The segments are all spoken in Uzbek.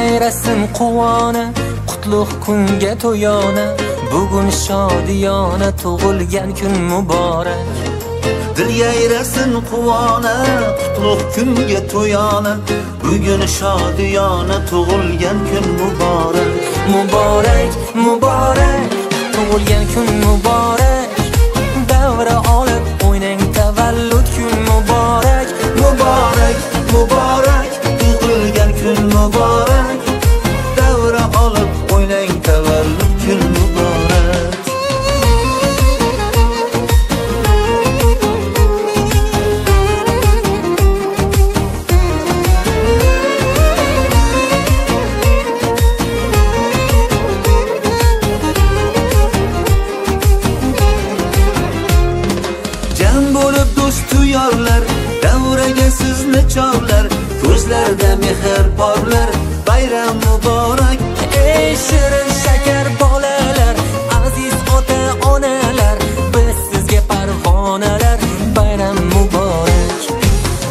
Yayrasın quvona, qutlug' kunga to'yona, bugun shodiyona tug'ilgan kun muborak. Dil yayrasin quvona, qutlug' kunga to'yona, bugun shodiyona tug'ilgan kun muborak. Muborak, muborak, tug'ilgan kun muborak. Davra olib o'ynang tavallud kun muborak. Muborak, muborak, tug'ilgan kun muborak. Davra olib o'ynang tavallud kun muborak. Yorlar, davraga sizni chorlar, ko'zlarda mehr porlar, bayram muborak. Ey shirin shakar bolalar, aziz ota-onalar, biz sizga parvonalar, bayram muborak.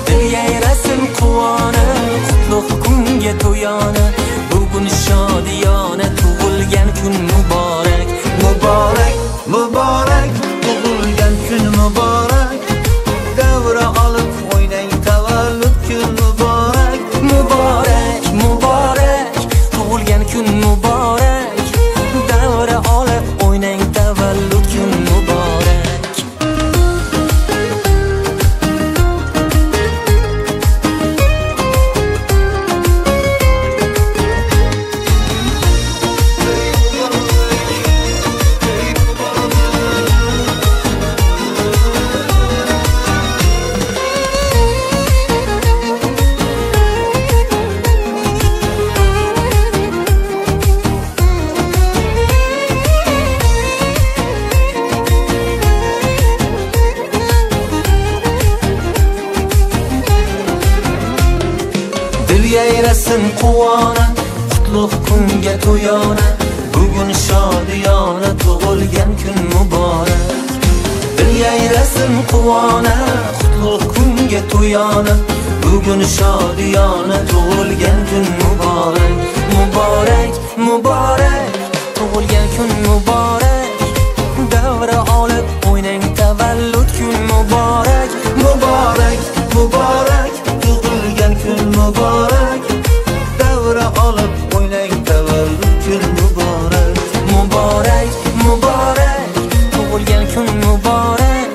Dil yayrasin quvona, qutlug' kunga to'yona, bugun shodiyona tug'ilgan kun muborak. Muborak, muborak, tug'ilgan kun muborak. Davra olib o'ynang tavallud kun muborak. Muborak, muborak, tug'ilgan kun muborak. Davra olib o'ynang tavallud kun muborak. Yayrasin quvona, qutlug' kunga to'yona, bugun shodiyona tug'ilgan kun muborak. Dil yayrasin quvona, qutlug' kunga to'yona, bugun shodiyona tug'ilgan kun muborak. Muborak, muborak, tug'ilgan kun muborak. Davra olib o'ynang tavallud kun muborak. Muborak, muborak, tug'ilgan kun muborak. Davra olib o'ynang tavallud kun muborak. Muborak, muborak, tug'ilgan kun muborak.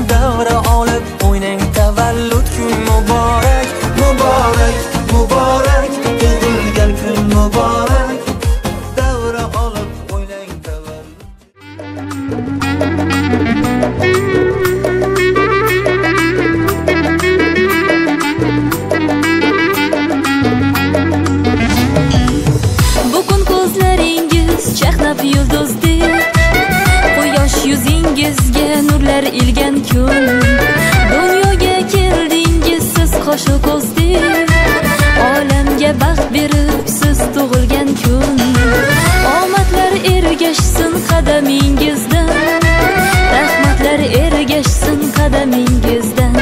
Davra olib o'ynang tavallud kun muborak. Muborak, muborak, tug'ilgan kun muborak. Davra olib o'ynang tavallud. Chaqnab yulduzdek, quyosh yuzingizga nurlar ilgan kun. Dunyoga keldingiz siz qoshu ko'zdek, olamga baxt berib siz tug'ilgan kun. Omadlar ergashsin qadamingizdan, rahmatlar ergashsin qadamingizdan.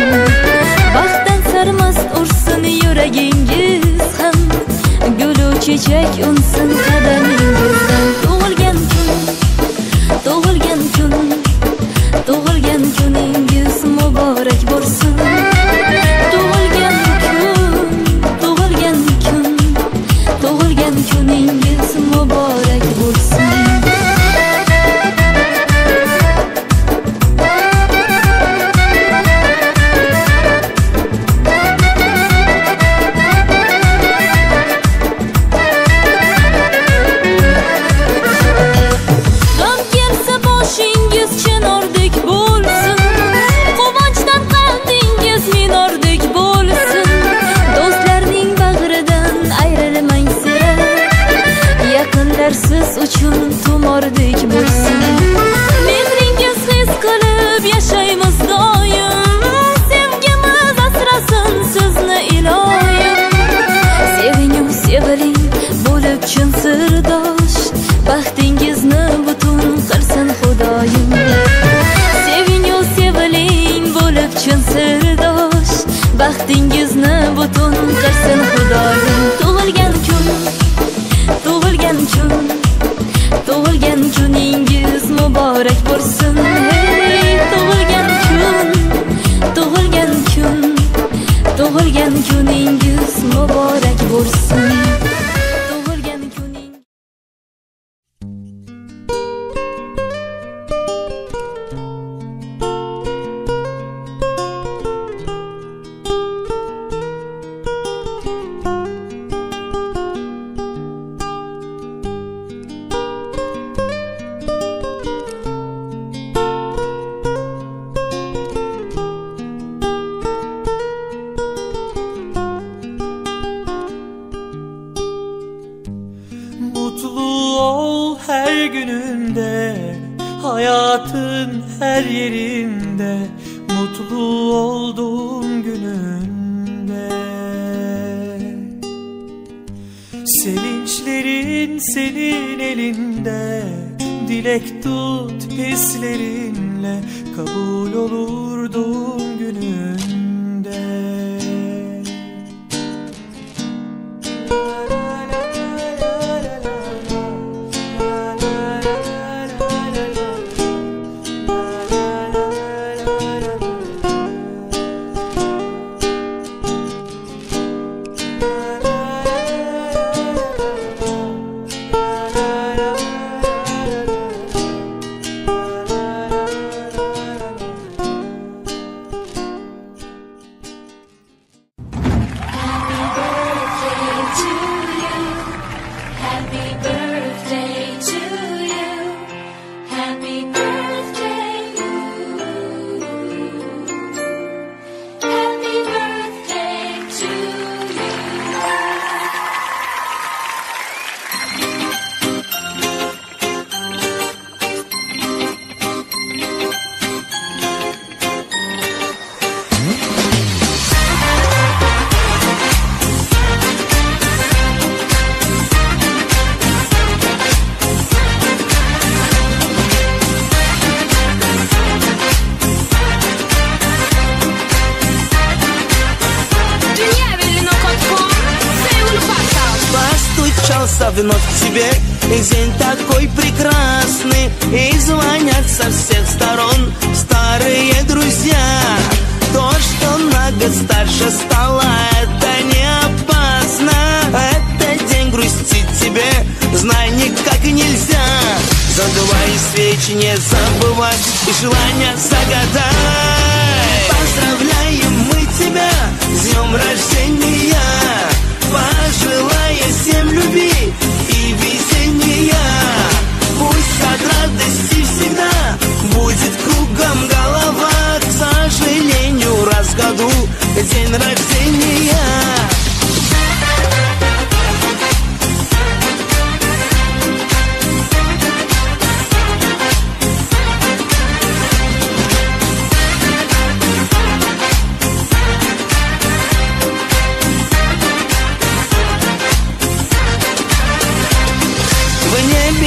Baxtdan sarmast ursin yuragingiz ham, gulu chechak unsin qadamingizdan. Tug'ilgan kun, tug'ilgan kun, tug'ilgan kuningiz muborak bo'lsin. Tug'ilgan kun, tug'ilgan kun, tug'ilgan kuningiz muborak bo'lsin. Siz uchun tumordek bo'lsin. Mehringiz his qilib yashaymiz doim, sevgimiz asrasin sizni iloyim. Sevingu seviling bo'lib chin sirdosh, baxtingizni butun qilsin Xudoyim. Sevingu seviling bo'lib chin sirdosh, baxtingizni butun qilsin Xudoyim. Tug'ilgan kun, bo'lsin. Hey, tug'ilgan kun, tug'ilgan kun, tug'ilgan kuningiz muborak bo'lsin. Tug'ilgan kuning. Mutlu ol her gününde, hayatın her yerinde, mutlu olduğum gününde. Sevinçlerin senin elinde, dilek tut hislerinle, kabul olur doğum gününde. Happy birthday to you. Happy birthday, you. Happy birthday to you. Вновь к тебе день такой прекрасный, и звонят со всех сторон старые друзья. То, что на год старше стало, это не опасно. Это день грустить тебе, знай, никак нельзя. Задувай свечи, не забывай, и желания загадай. Поздравляем мы тебя с днем рождения, пожелая всем любви и везения. Пусть от радости всегда будет кругом голова. К сожалению, раз в году день рождения.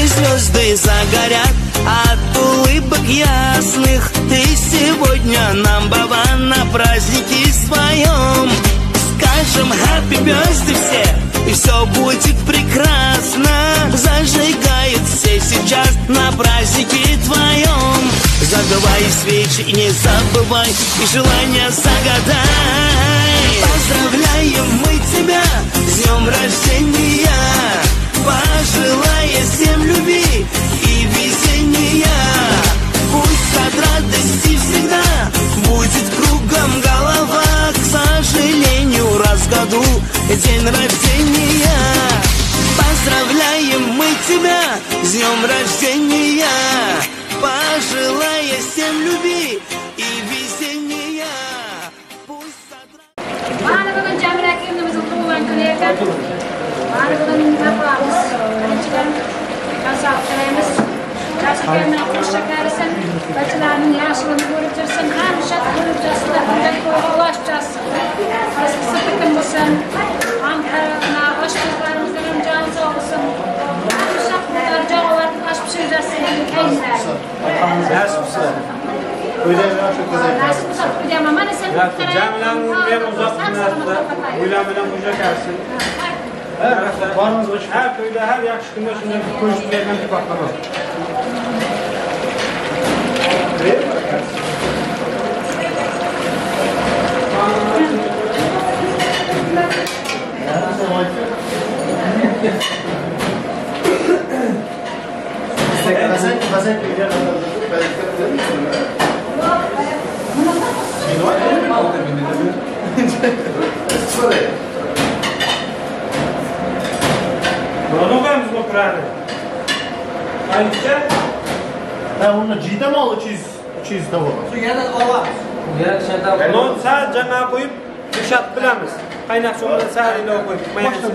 Звезды загорят от улыбок ясных. Ты сегодня нам, баба, на празднике своем. Скажем happy birthday все, и все будет прекрасно. Зажигают все сейчас на празднике твоем. Задувай свечи и не забывай, и желания загадай. Поздравляем мы тебя с днем рождения, пожелая всем любви и везения. Пусть от радости всегда будет кругом голова. К сожалению, раз в году день рождения. Поздравляем мы тебя с днем рождения, пожелая всем любви и везения. Пусть от Mana bugun nima qilamiz? Birinchidan sog'lik tilaymiz. Jasur qo'shiqlarisin, barchalarning yaxshiligini ko'rib tursin, hamisha ko'rib tursinlar, bunday ulashib tursin. Rizqisi bitim bo'lsin. Ham oshpazlarimizdan ham joni sog' bo'lsin. Hamisha javob osh pishirib tursin. Nasib bo'lsin. Nasib bo'lsa qo'yaman. Mana sen Camilarning uzoq kunlarda uylar bilan mujdakarsin. Her köyde, her yaxşı günde şundan bir koşup gelmem bir baklava. Nima qo'yamiz bu qurani? Aytcha? Ha, uni jiydami 300 to'g'ri. Yana olamiz. Non sal jama qo'yib, yumshatib bilamiz. Qaynoq suv bilan sal ilova qo'yib.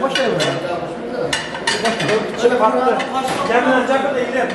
Boshlayveramiz. Jamidan jabida ilab.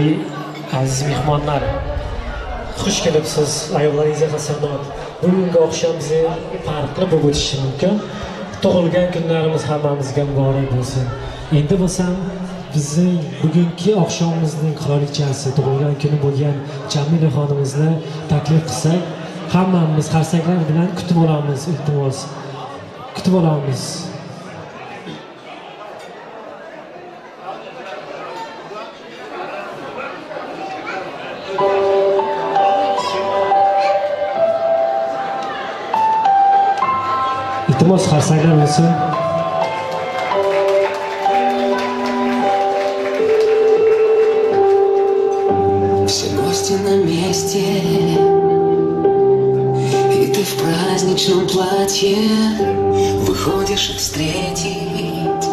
Qadrli aziz mehmonlar, xush kelibsiz Ayollar Hasanov. Bugungi oqshom bizni farqli bo'lib o'tishi mumkin. Tug'ilgan kunlarimiz hammamizga muborak bo'lsin. Endi bo'lsam bizning bugungi oqshomimizning qirolichasi, tug'ilgan kuni bo'lgan Jamila xonimizni taklif qilsak, hammamiz qarsaklar bilan kutib olamiz, iltimos. Kutib olamiz. Iltimos qarsaklar bo'lsin. Все гости на месте, и ты в праздничном платье выходишь их встретить.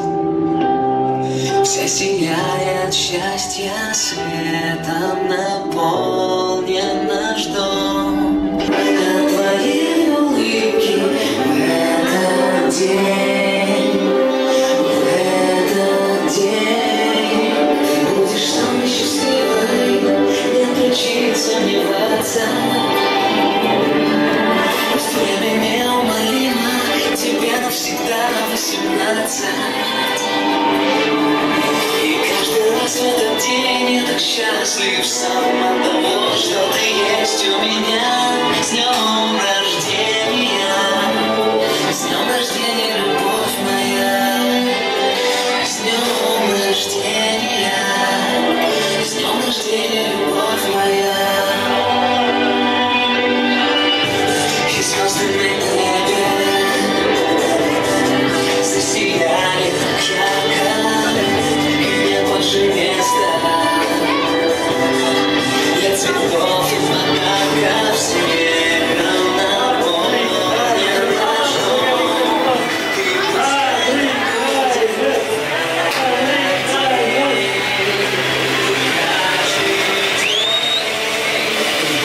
Вся сияя от счастья, светом наполнен наш дом. От твоей улыбки в этот день, в этот день ты будешь самой счастливой, нет причин сомневаться. Пусть время неумолимо, тебе навсегда 18. И каждый раз в этот день я так счастлив сам от того, что ты есть у меня. С днем рождения, с днем рождения, любовь моя. С днем рождения, с днем рождения, любовь моя. И звезды на небе засияли так ярко, и нет больше места для цветов и подарков. Снегом наполнен наш дом. И ты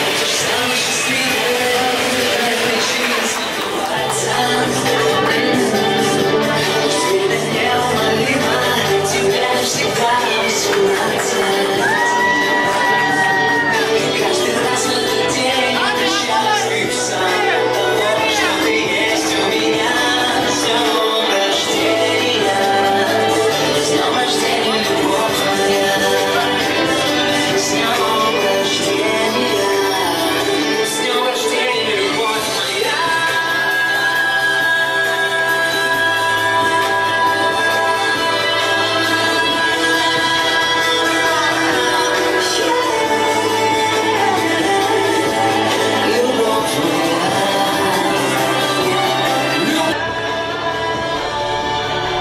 будешь самой счастливой, нет причин сомневаться. Пусть время неумолимо, тебе всегда 18. И каждый раз в этот день я счастлив сам от того, что ты есть у меня. С днем рождения, с днем рождения, любовь моя. С днем рождения, с днем рождения, любовь моя. Любовь моя.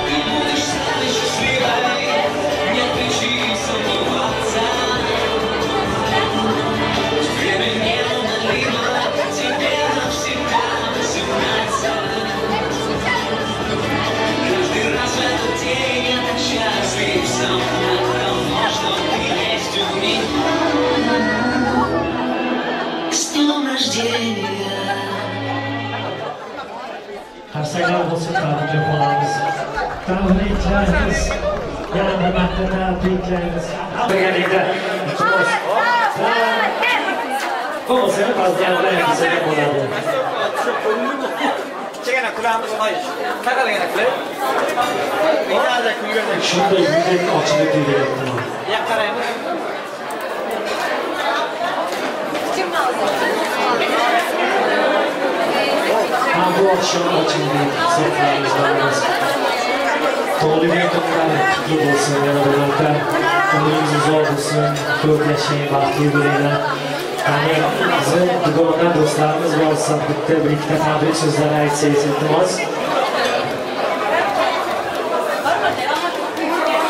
Ты будешь самой счастливой, нет причин сомневаться. Пусть время неумолимо, тебе навсегда 18. Каждый раз в этот день я так счастлив сам от того, что ты есть у меня. С днем рождения. Qarsaklar bo'lsin, tabriklab qolamiz. Tabriklaymiz. Yana bir marta tabriklaymiz. Birgalikda iltimos. Bo'lmasa ham bo'ladi. Kichikgina kulamiz, qo'yish. Qaqalagina kulib. Shunday yurak ochilib kelyapti. Yoq qaraymiz. Ha, bu oqshom ochildi. Hisoblaymiz. Tug'ilgan kunlar qutlu bo'lsin, yana bir marta. Umringiz uzoq bo'lsin, ko'p yashang, baxtli bo'linglar. Qani bizni dugona do'stlarimiz bo'lsa, bitta bir ikkita tabrik so'zlari aytsangiz iltimos.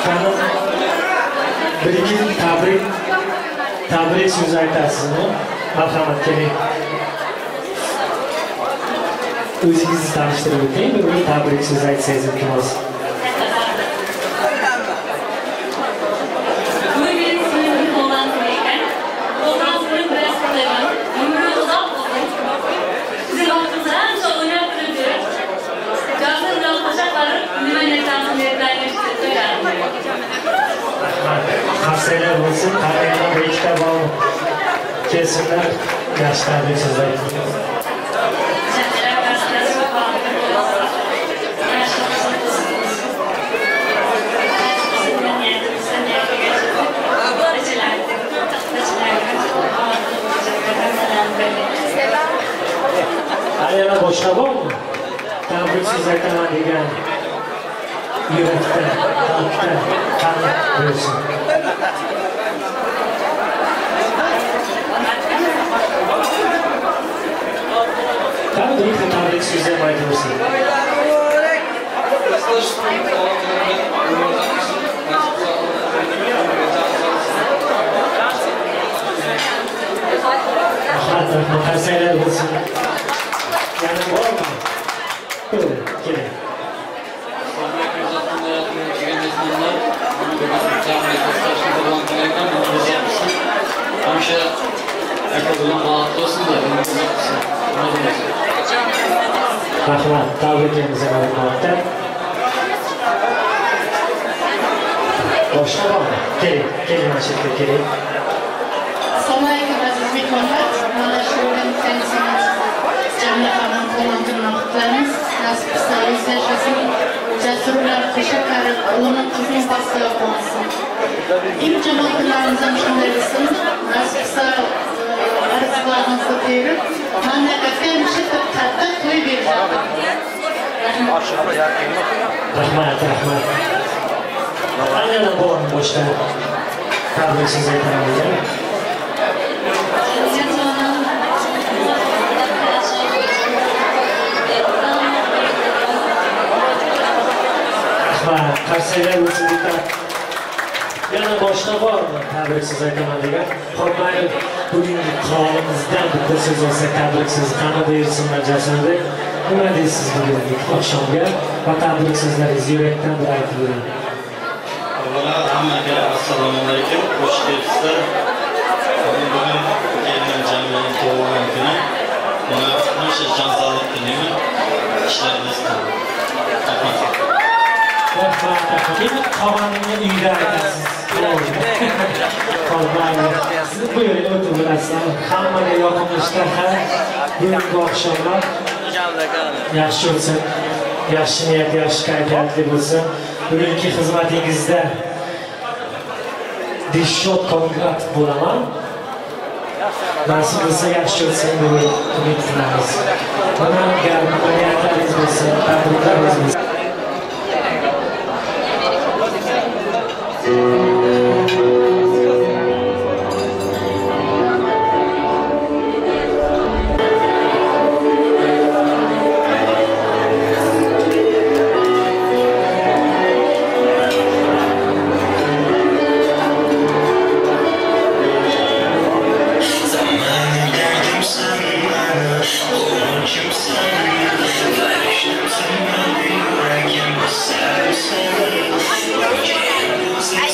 Qani bir ikki tabrik so'zi aytasizmi? Marhamat, keling. O'zingizni tanishtirib o'ting, bir tabrik so'zi aytsangiz iltimos. Qarsaklar bo'lsin, qaranglar. Kelsinlar, yaxshi tabrik so'zlar. Yana boshqa bormi? Tabrik so'z aytaman degan yurakda, qalbda qani bo'lsin. Qani bitta tabrik so'zi ham aytaversin. Rahmat, rahmat, qarsaklar bo'lsin. Yana bormi? Keling. Rahmat, tabriklaymiz yana bir marta. Boshqa bormi? Keling, keling mana shu yerga keling. Assalomu alaykum aziz mehmonlar. Mana shu Jamila xonim tug'ilgan kunini qutlaymiz. Nasib qilsa yuz yashasin, jasur bilan qo'sha qarib, o'g'lim qizning baxtiga quvonsin. Eng yomon kunlarimiz ham shunday bo'lsin. Nasib qilsa arzlarimizni terib, mamlakatga hamisha katta to'y berishadi. Rahmat, rahmat. Yana bormi boshqa tabrik so'z aytaman degan? Rahmat, qarsaklar bo'lsin bitta. Yana boshqa bormi tabrik so'z aytaman degan? Xo'p, mayli, bugungi qolimizdan bitta so'z olsak, tabrik so'zi qani bersinlar Jasurbek. Nima deysiz bugungi oqshomga va tabrik so'zlaringizni yurakdan bir aytib bering. Avvalo hammaga assalomu alaykum, xush kelibsizlar. Bugun kelinim Jamilaning tug'ilgan kuni. Uni hamisha jon sog'lik tilayman. Ishlaringiz rahmat. Rahmat, rahmat. Endi qolganini uyda aytasiz. Qolmaydi. Siz buyuring, o'tib bilasizlar. Hammaga yoqimli ishtaha, bugungi oqshomlar yaxshi o'tsin. Yaxshi niyat, yaxshi kayfiyatli bo'lsin. Bugungi xizmatingizda Dilshod Kongrat bo'laman. Nasib bo'lsa yaxshi o'tsin deb umid qilamiz. Mana niyatlaringiz bo'lsin, tabriklaringiz bo'lsin. Ay,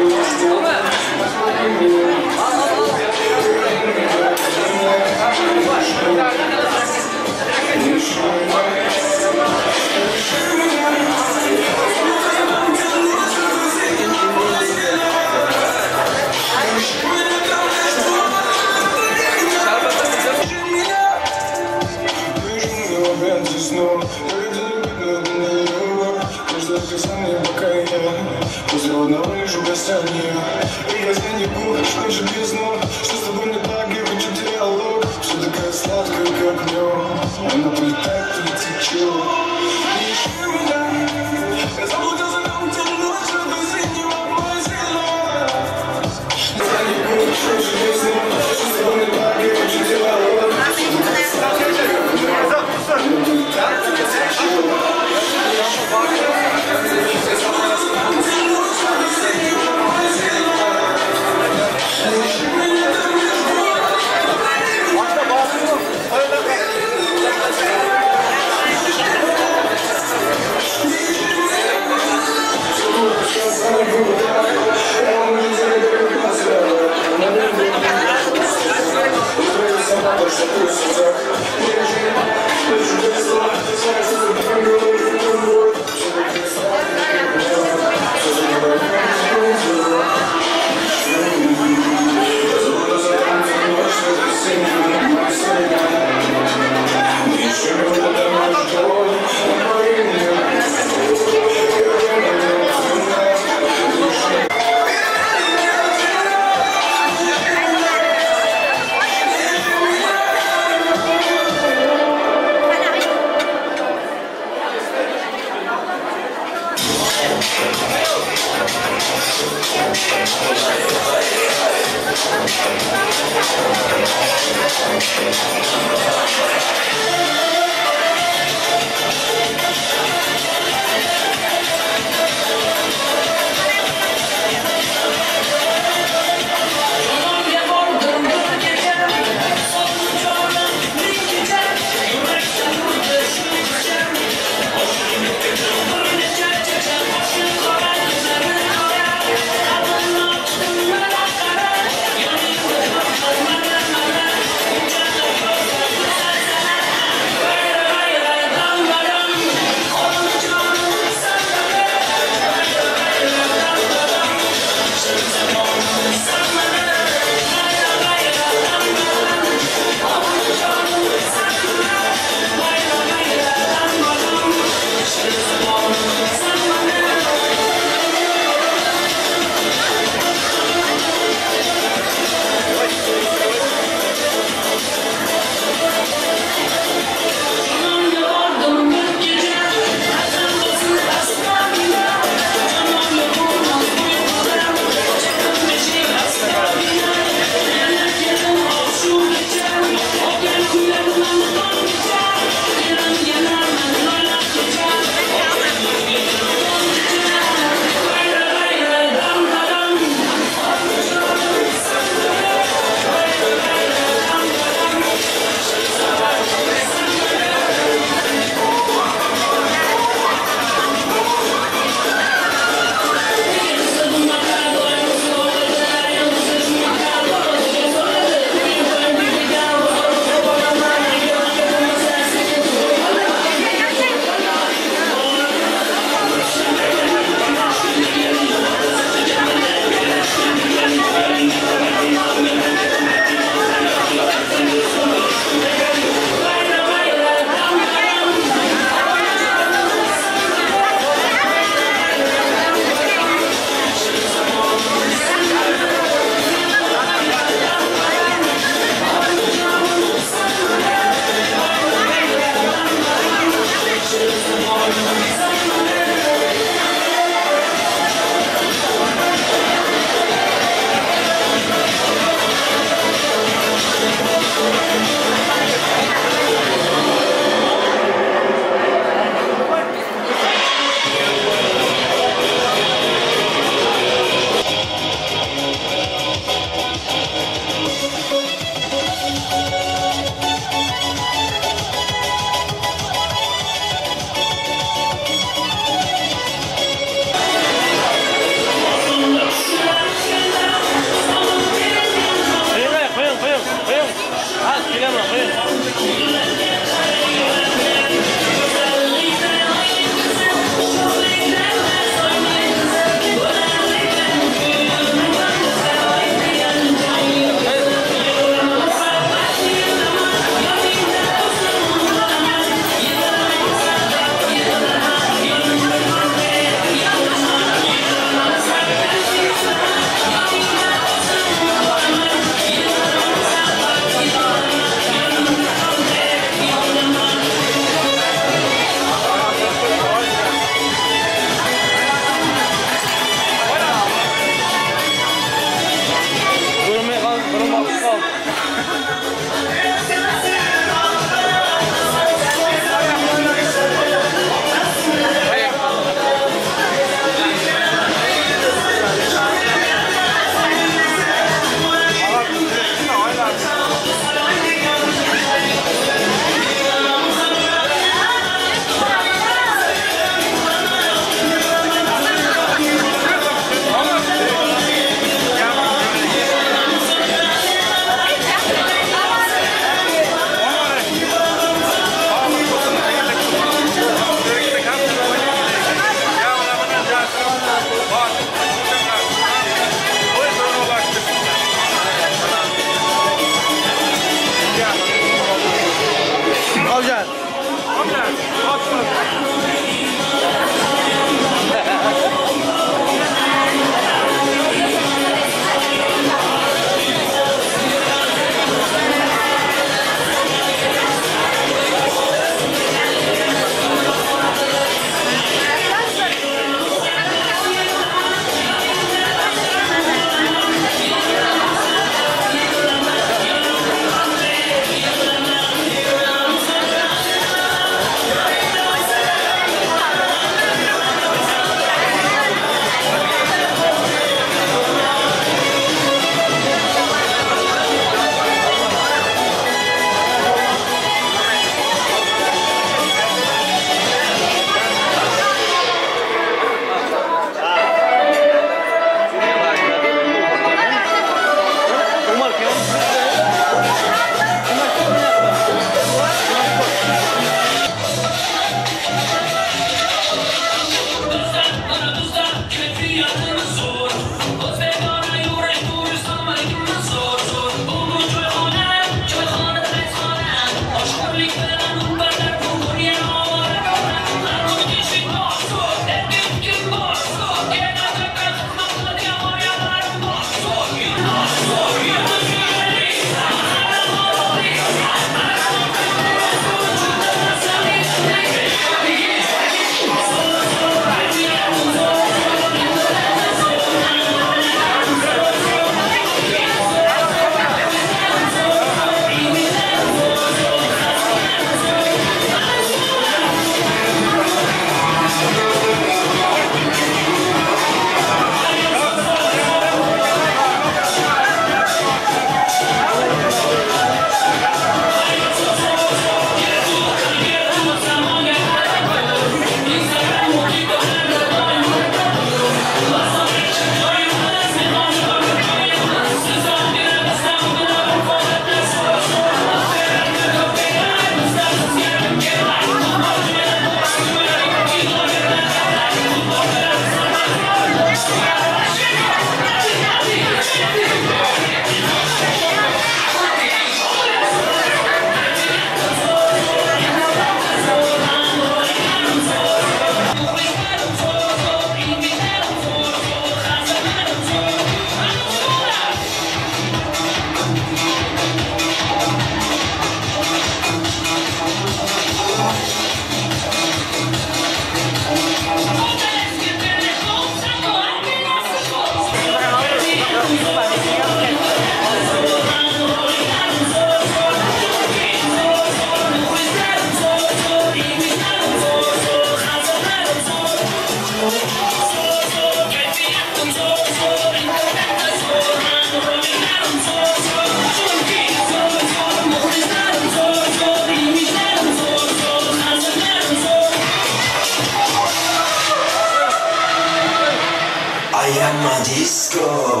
Ayama disco.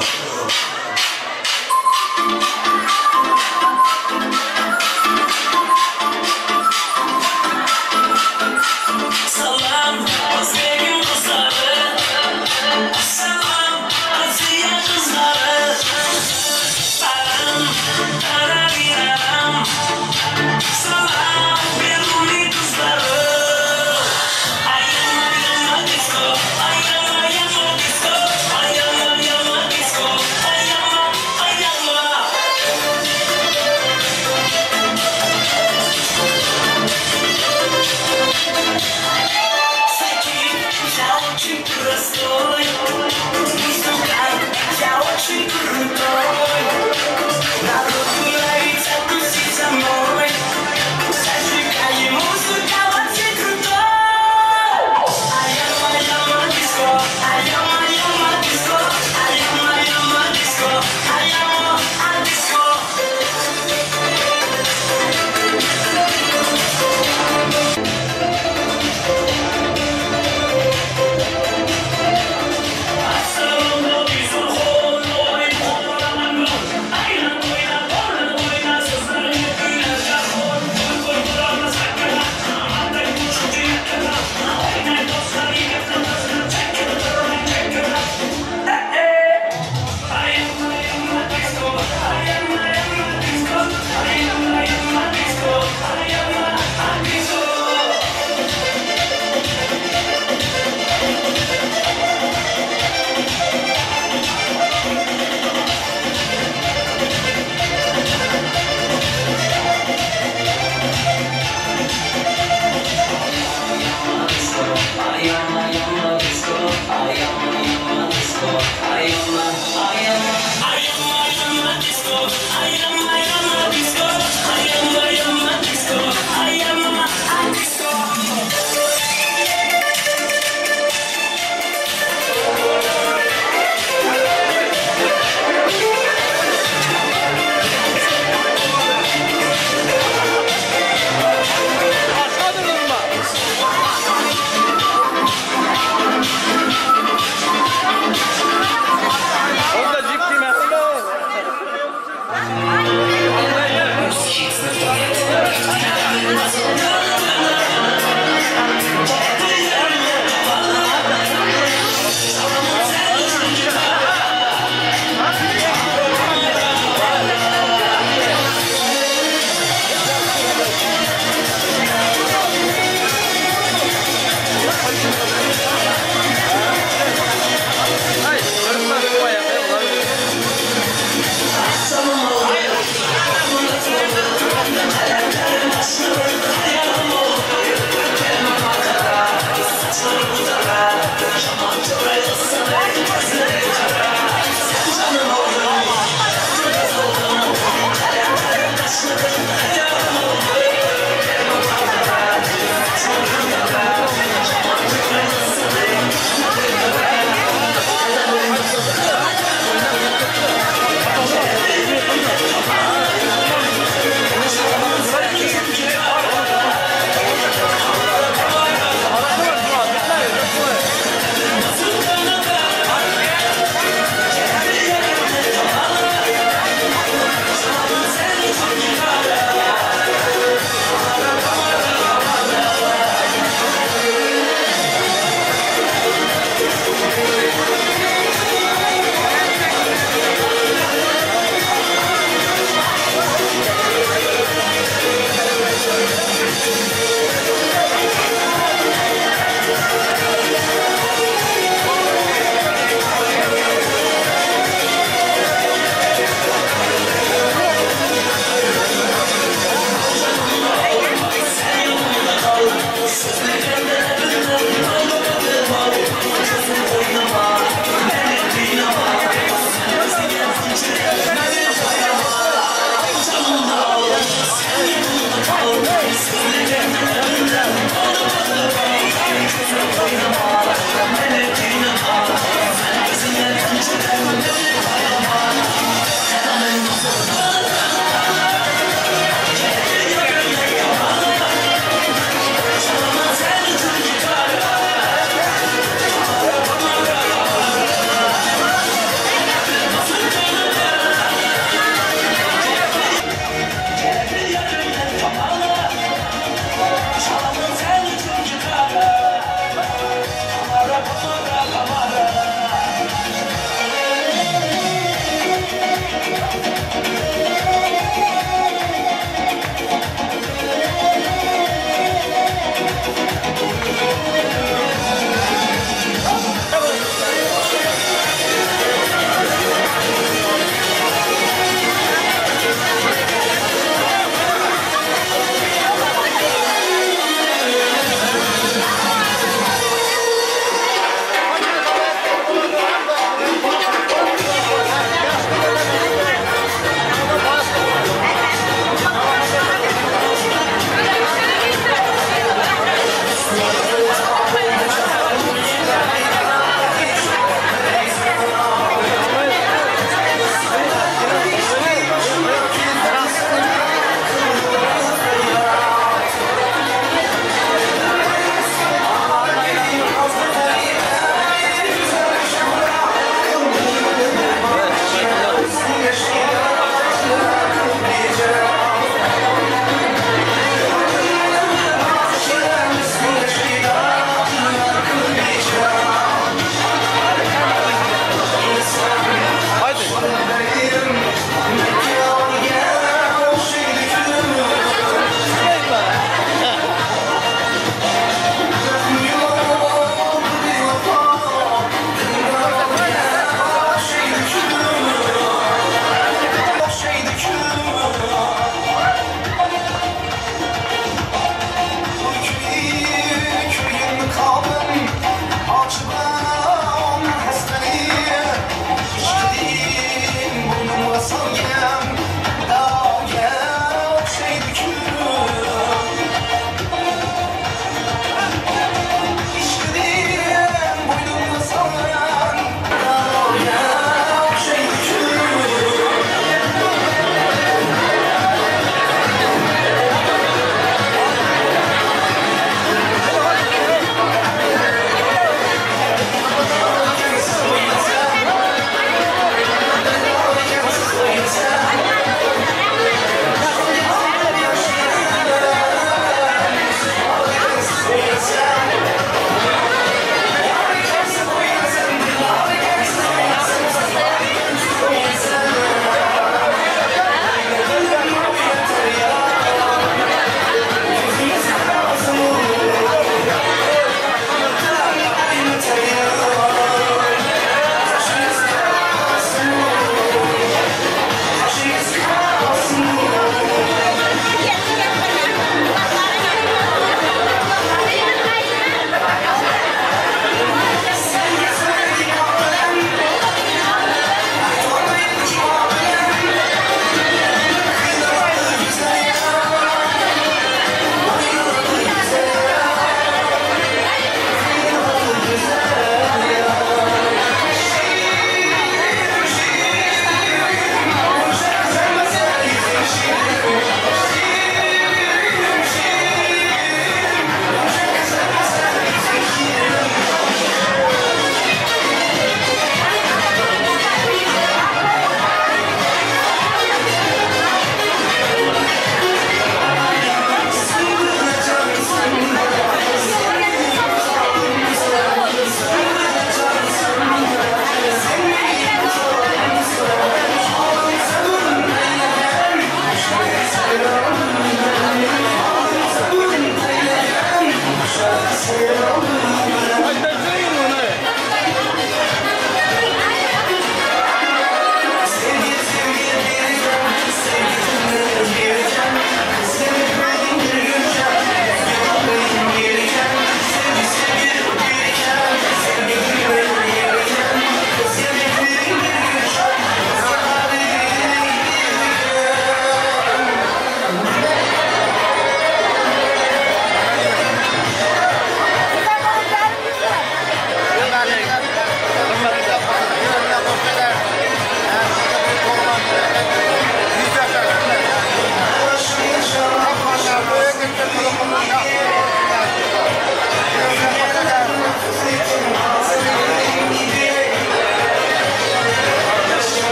Salam Özbegim kızları, salam Aziya kızları. Taram, tarariraram, salam Beruni kızları. Ayama, ayama disco, ayama, ayama disco, ayama, ayama disco, ayama.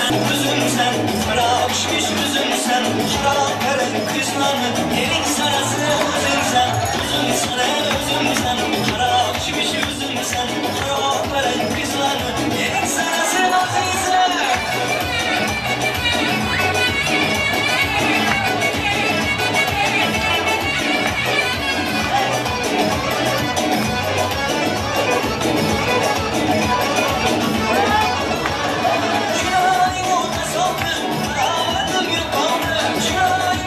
O'zimsan, xarob pishmish o'zimsan, xarob qarang qizlarni, ering sarasi o'zingsan, o'zimsan, o'zimsan, xarob pishmish o'zimsan, xarob qarang qizlarni, ering sarasi o'zingsan. Chiroying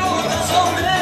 o'ta soldi,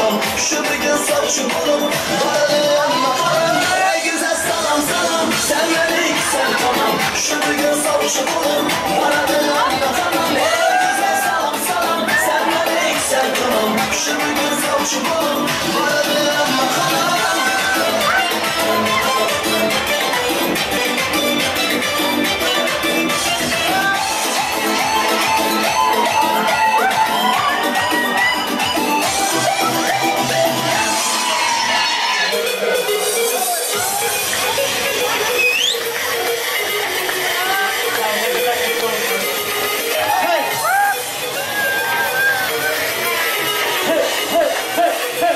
tamam. Şu bir gün sovchi bo'lib boradiganmi qaram. Ey güzel salam salam, sen melik sen tamam. Şu bir gün sovchi bo'lib boradiganmi qaram. Ey güzel salam salam, sen melik sen tamam. Şu bir gün sovchi bo'lib boradiganmi qaram. Hey! Hey! Hey! Hey!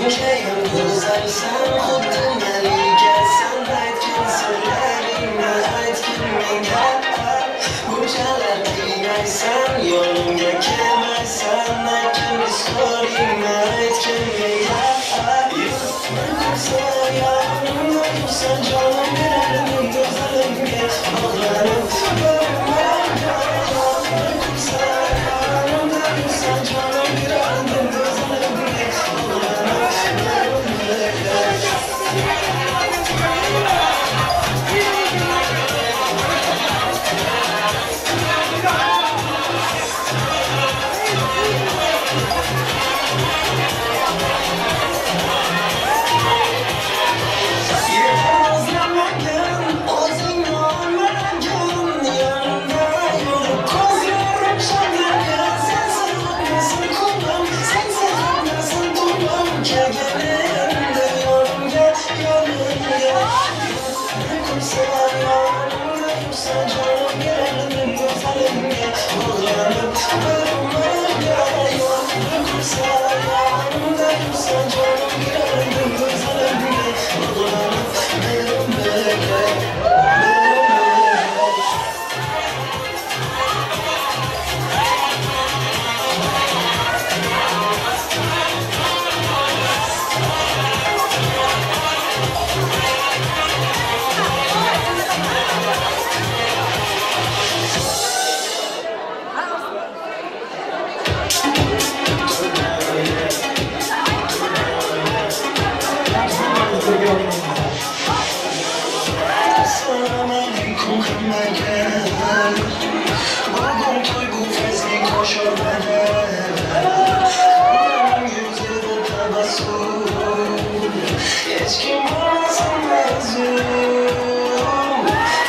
Bunchayam go'zalsan, xuddi malikasan, aytgin sirlaringni, aytgin menga. Bunchalar qiynaysan, yonimga kelmaysan, aytgin izhoringni, aytgin menga. Bir ko'rsa, yonimda tursan, jonim berardim go'zalimga, bog'lanib bir umrga. Bir ko'rsa, yonimda tursan, jonim berardim go'zalimga, bog'lanib bir umrga. Assalomu alaykum hammaga. Bugun to'y bu fazli qo'shilmadi. Hammaning yuzida tabassum, hech kim bo'lmasin mazlum.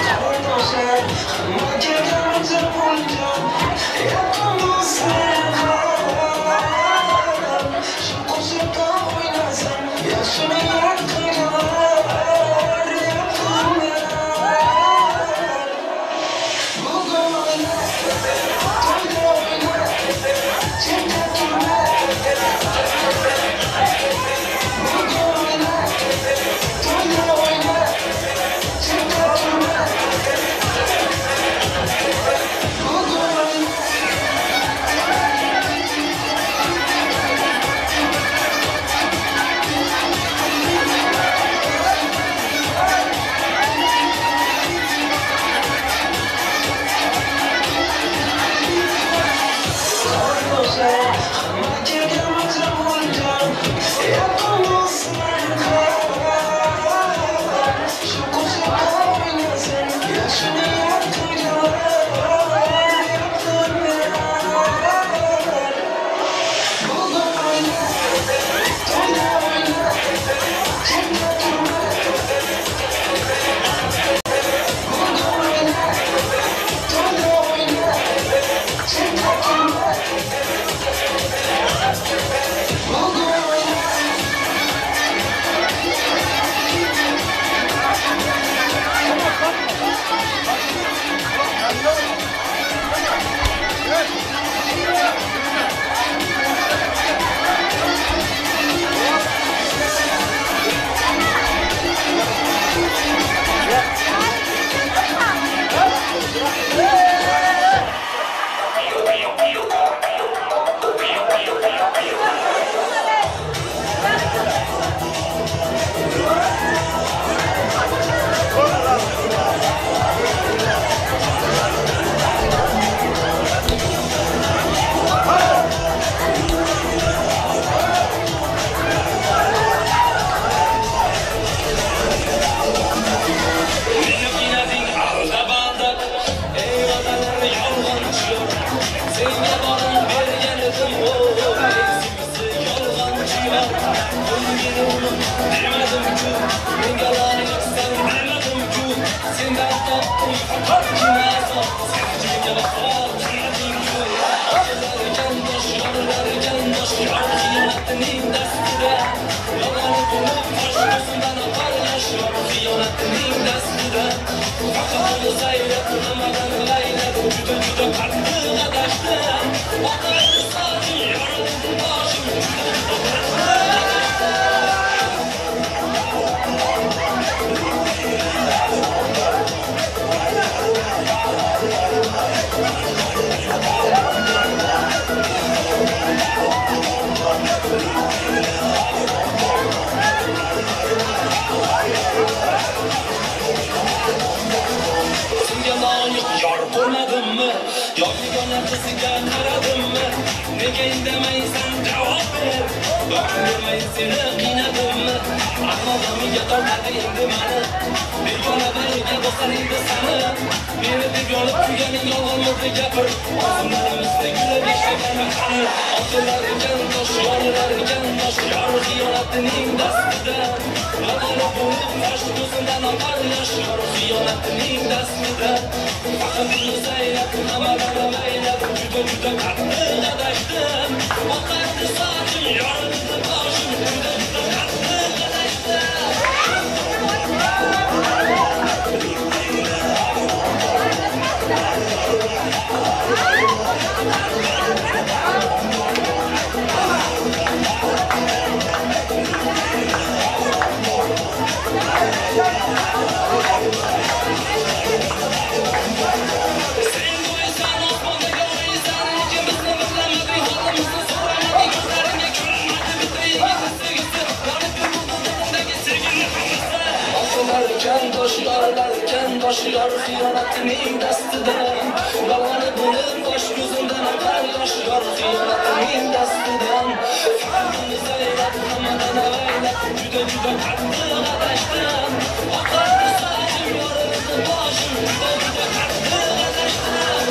Qarindoshlar hamma kelgan bo'lgan, yaqin do'stlar ham shu qo'shiqda o'ynasin, yaxshini yaqinlar. Juda juda qattiq adashdim. Nega indamaysan javob ber? Bermay seni qiynadimmi? Armonim tortadi endi mani. Begona biriga bosar endi sani. Meni deb yonib kuyganing yolg'onmi gapir. Orzularimizda kulib yashaganmi qani? Otilar ekan tosh, yorilar ekan tosh, yor xiyonatining dastida. Yolg'oni bo'lib tosh ko'zimdan oqar yosh, yor xiyonatining dastida. Faqat zaylab, hammadan avaylab, juda juda qattiq adashdim. Oqardi sochim, yorildi boshim, juda juda qattiq adashdim. Sen qo'ysan osmondagi oysan, ikimizni birlamading, holimizni so'ramading, ko'zlaringga ko'rinmadi bitta yigitni sevgisi, yonib yuribdi dilindagi sevgini hammasi. Otilar ekan tosh, yorilar ekan tosh, yor xiyonatining dastida. Yolg'oni bo'lib tosh ko'zimdan oqar yosh, yor xiyonatining dastidan. Faqatini zaylab, hammadan avaylab, juda juda qattiq adashdim. Oqardi sochim, yorildi boshim, juda juda qattiq adashdim.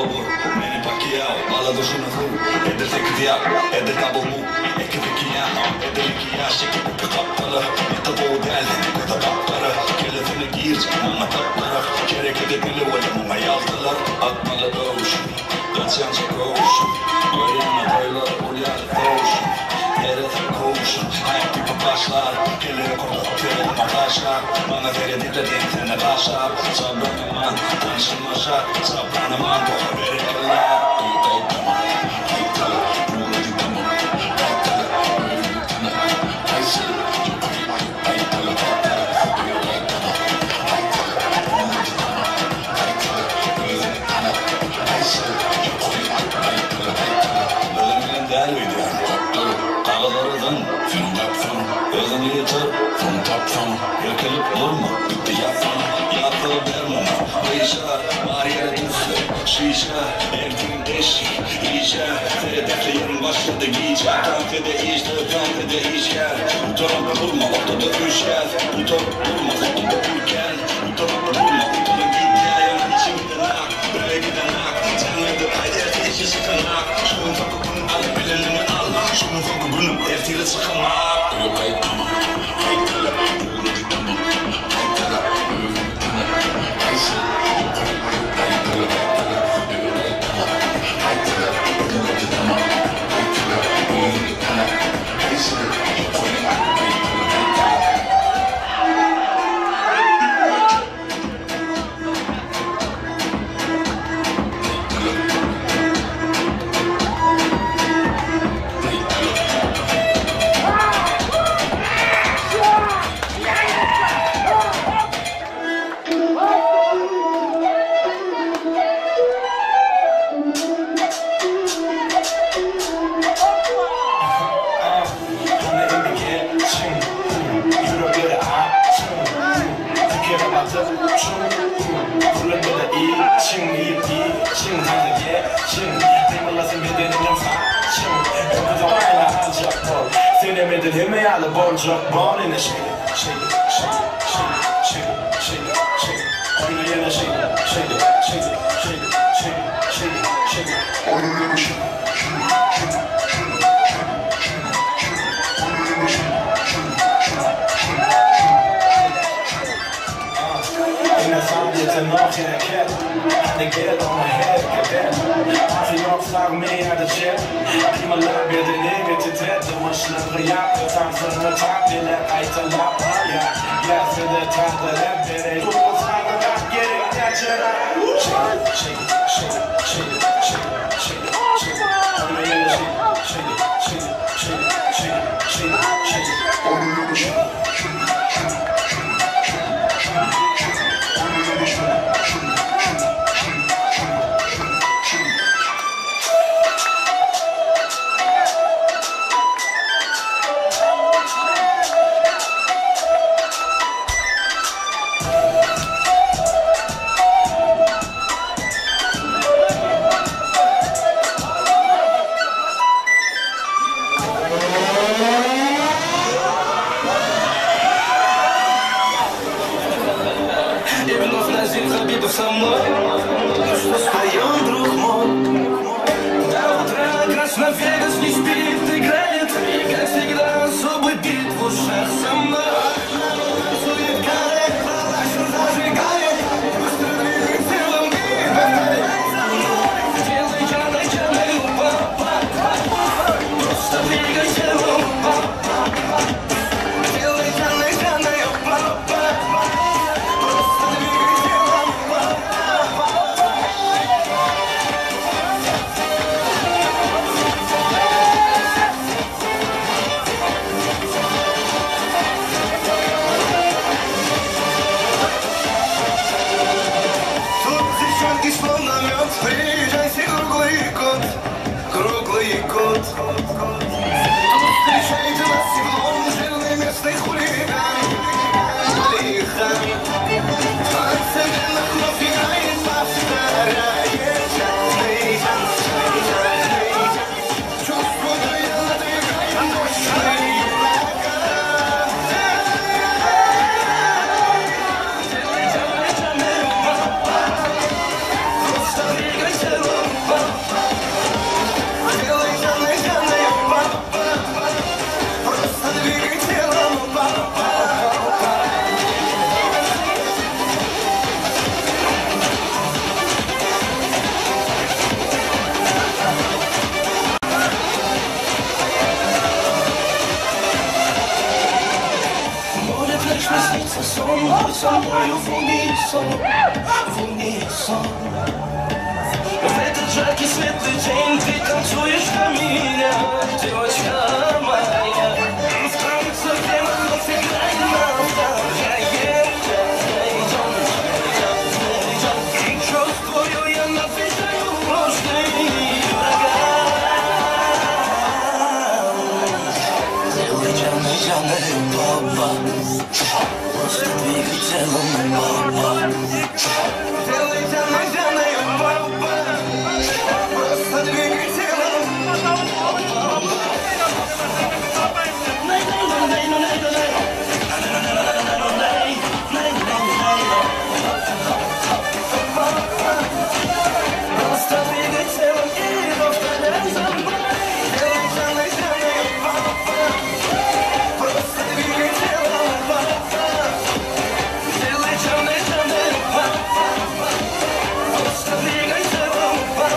Bobur, Manny Pacquiao, Alla duruşunu vur, edil tek diyak, edil double move, eki tek ya, edil iki ya, şekil bir kaptalı, ete doğu del, ne kadar kaptarı, kelefini gir, mama tapları, gerek edebili ve mama yaltılar, atmalı dövüş, kaçanca kovuş, öğrenme boylar, ulyar kovuş, yere kovuş, hayat gibi başlar, gelir korkup yoluma taşlar, bana verediklerin seni başlar, sabranıman, tanışılmaşa, sabranıman, boğa verirler. Şişe, erkin eşi, iyice Seredekle yarın başladı giyce Kafede işte, kafede iş gel Utanıp durma, ortada üç gel Utanıp durma, ortada ülken Utanıp durma, ortada git gel Yanın içimde nak, böyle giden ak Canlıdır, haydi erti işi sıkanak Şunun fakı bunu al, bilenini al Şunun fakı bunu, ertiyle sıkanak Yok ayıp ama, ayıp Просто двигайся. Со мною в унисон, в унисон. В этот жаркий светлый день ты танцуешь для меня, девочка моя. В танце демонов играй нам, чувствую я навстречу ложный ураган. Делай джаны, джаны, папа, просто двигай телом, папа. Делай джаны, джаны, папа, просто двигай телом, папа. Просто двигай телом и повторяй за мной. Делай джаны, джаны, папа, просто двигай телом, папа. Делай джаны, джаны, папа, просто двигай телом, папа.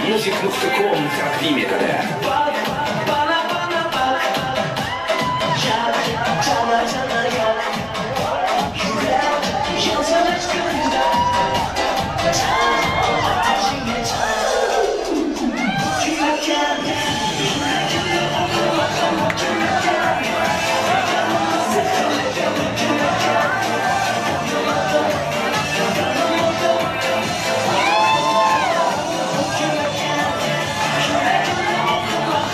Music.com taqdim etadi. Come on.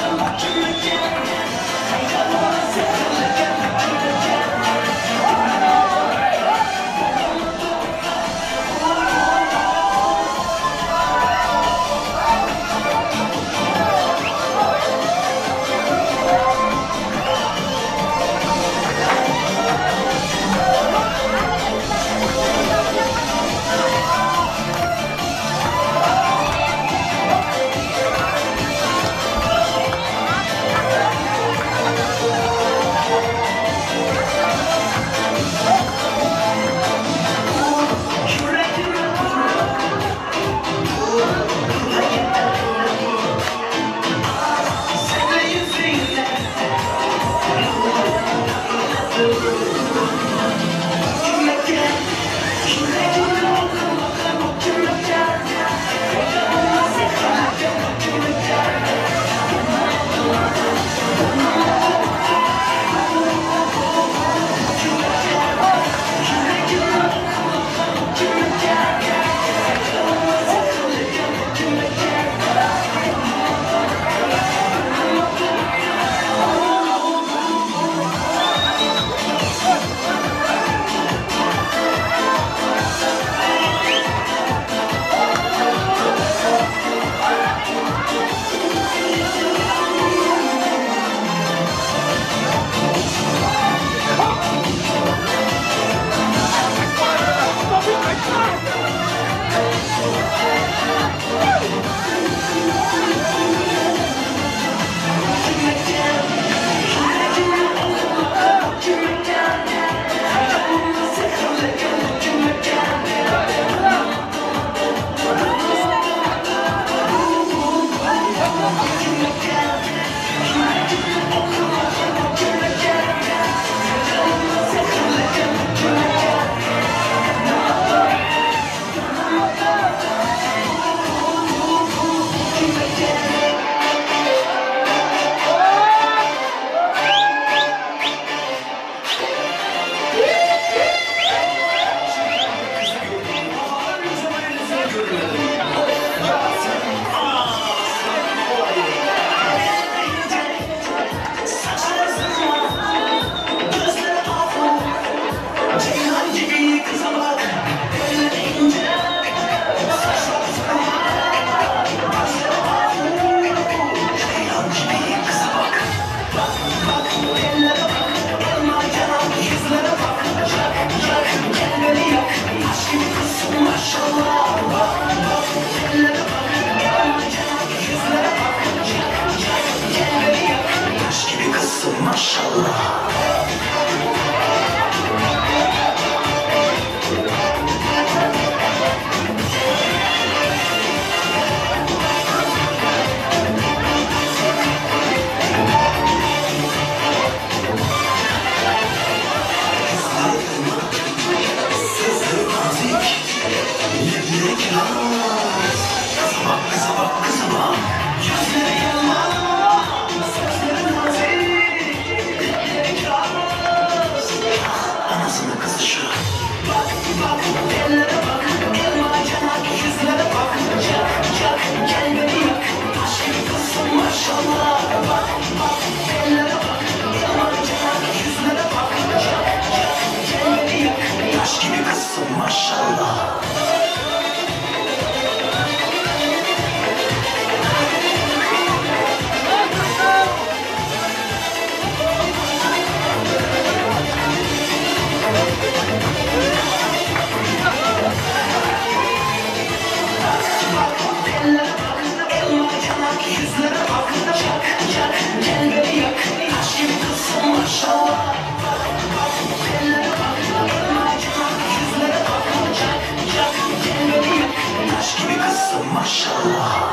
Mashallah.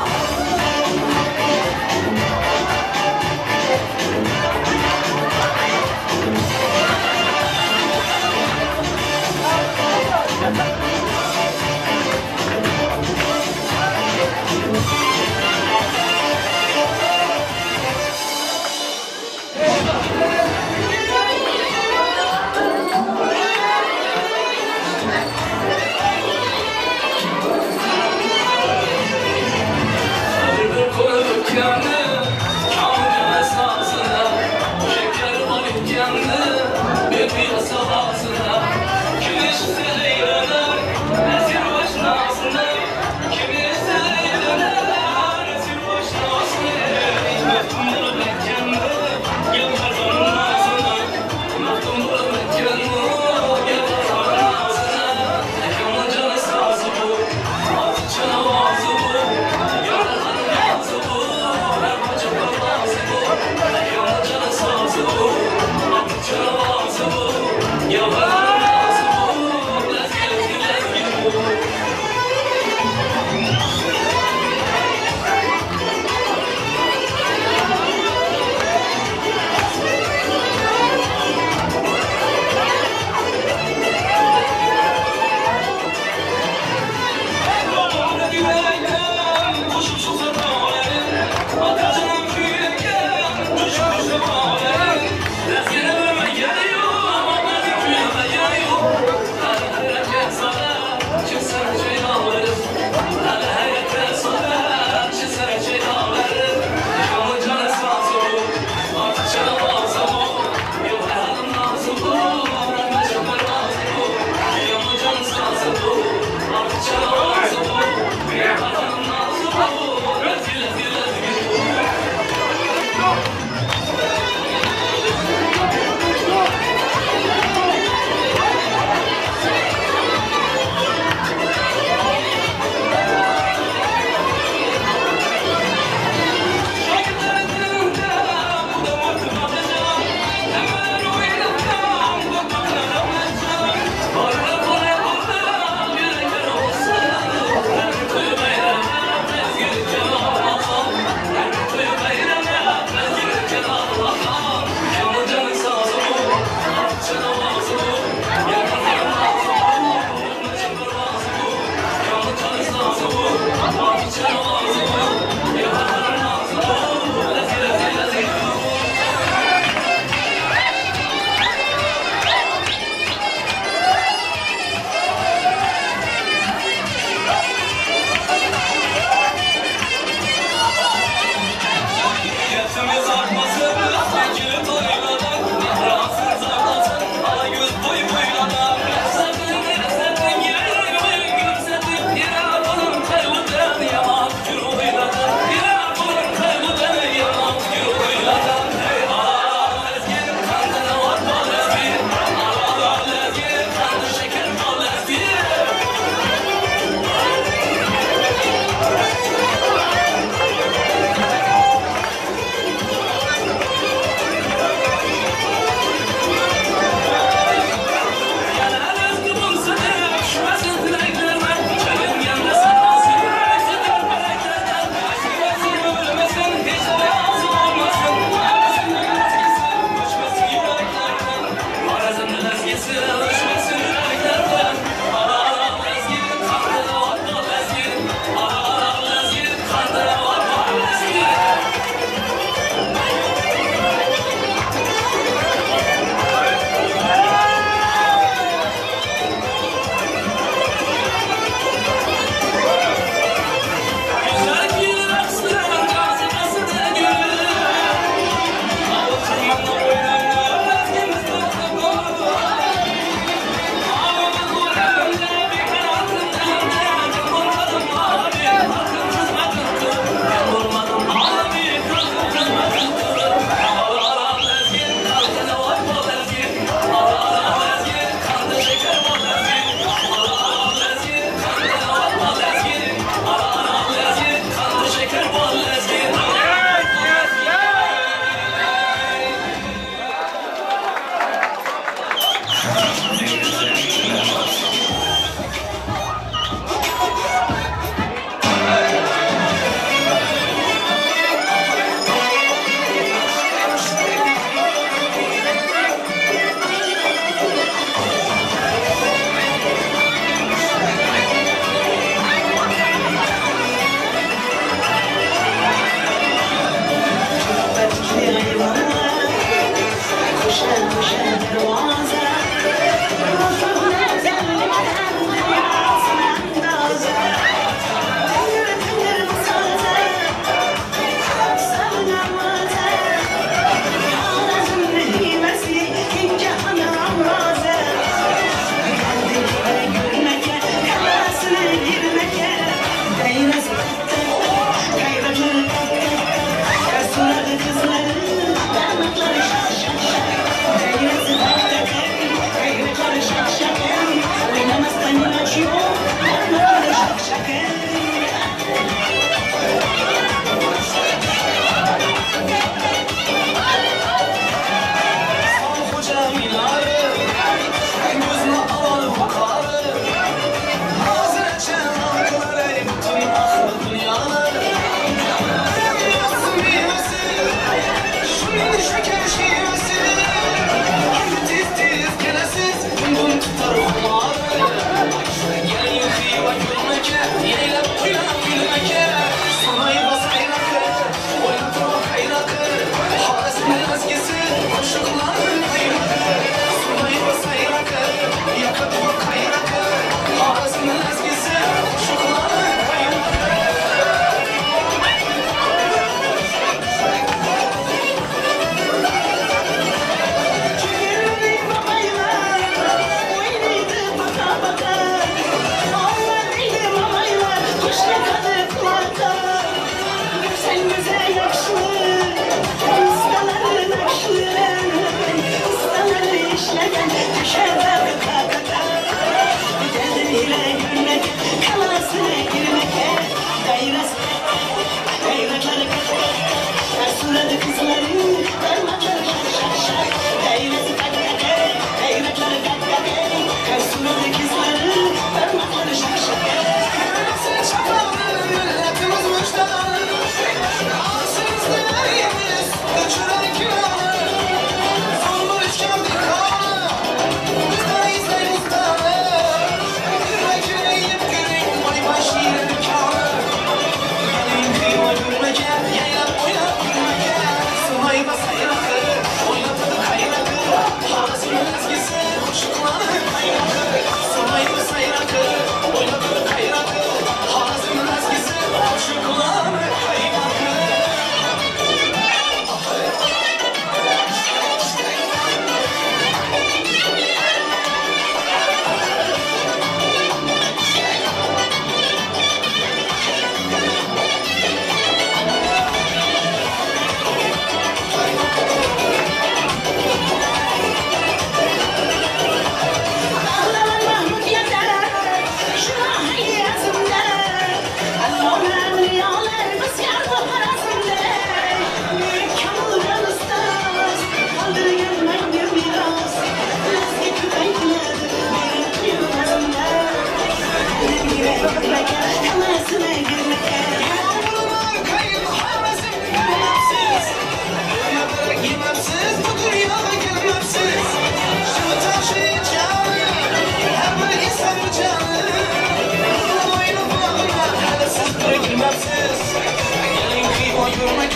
Hey!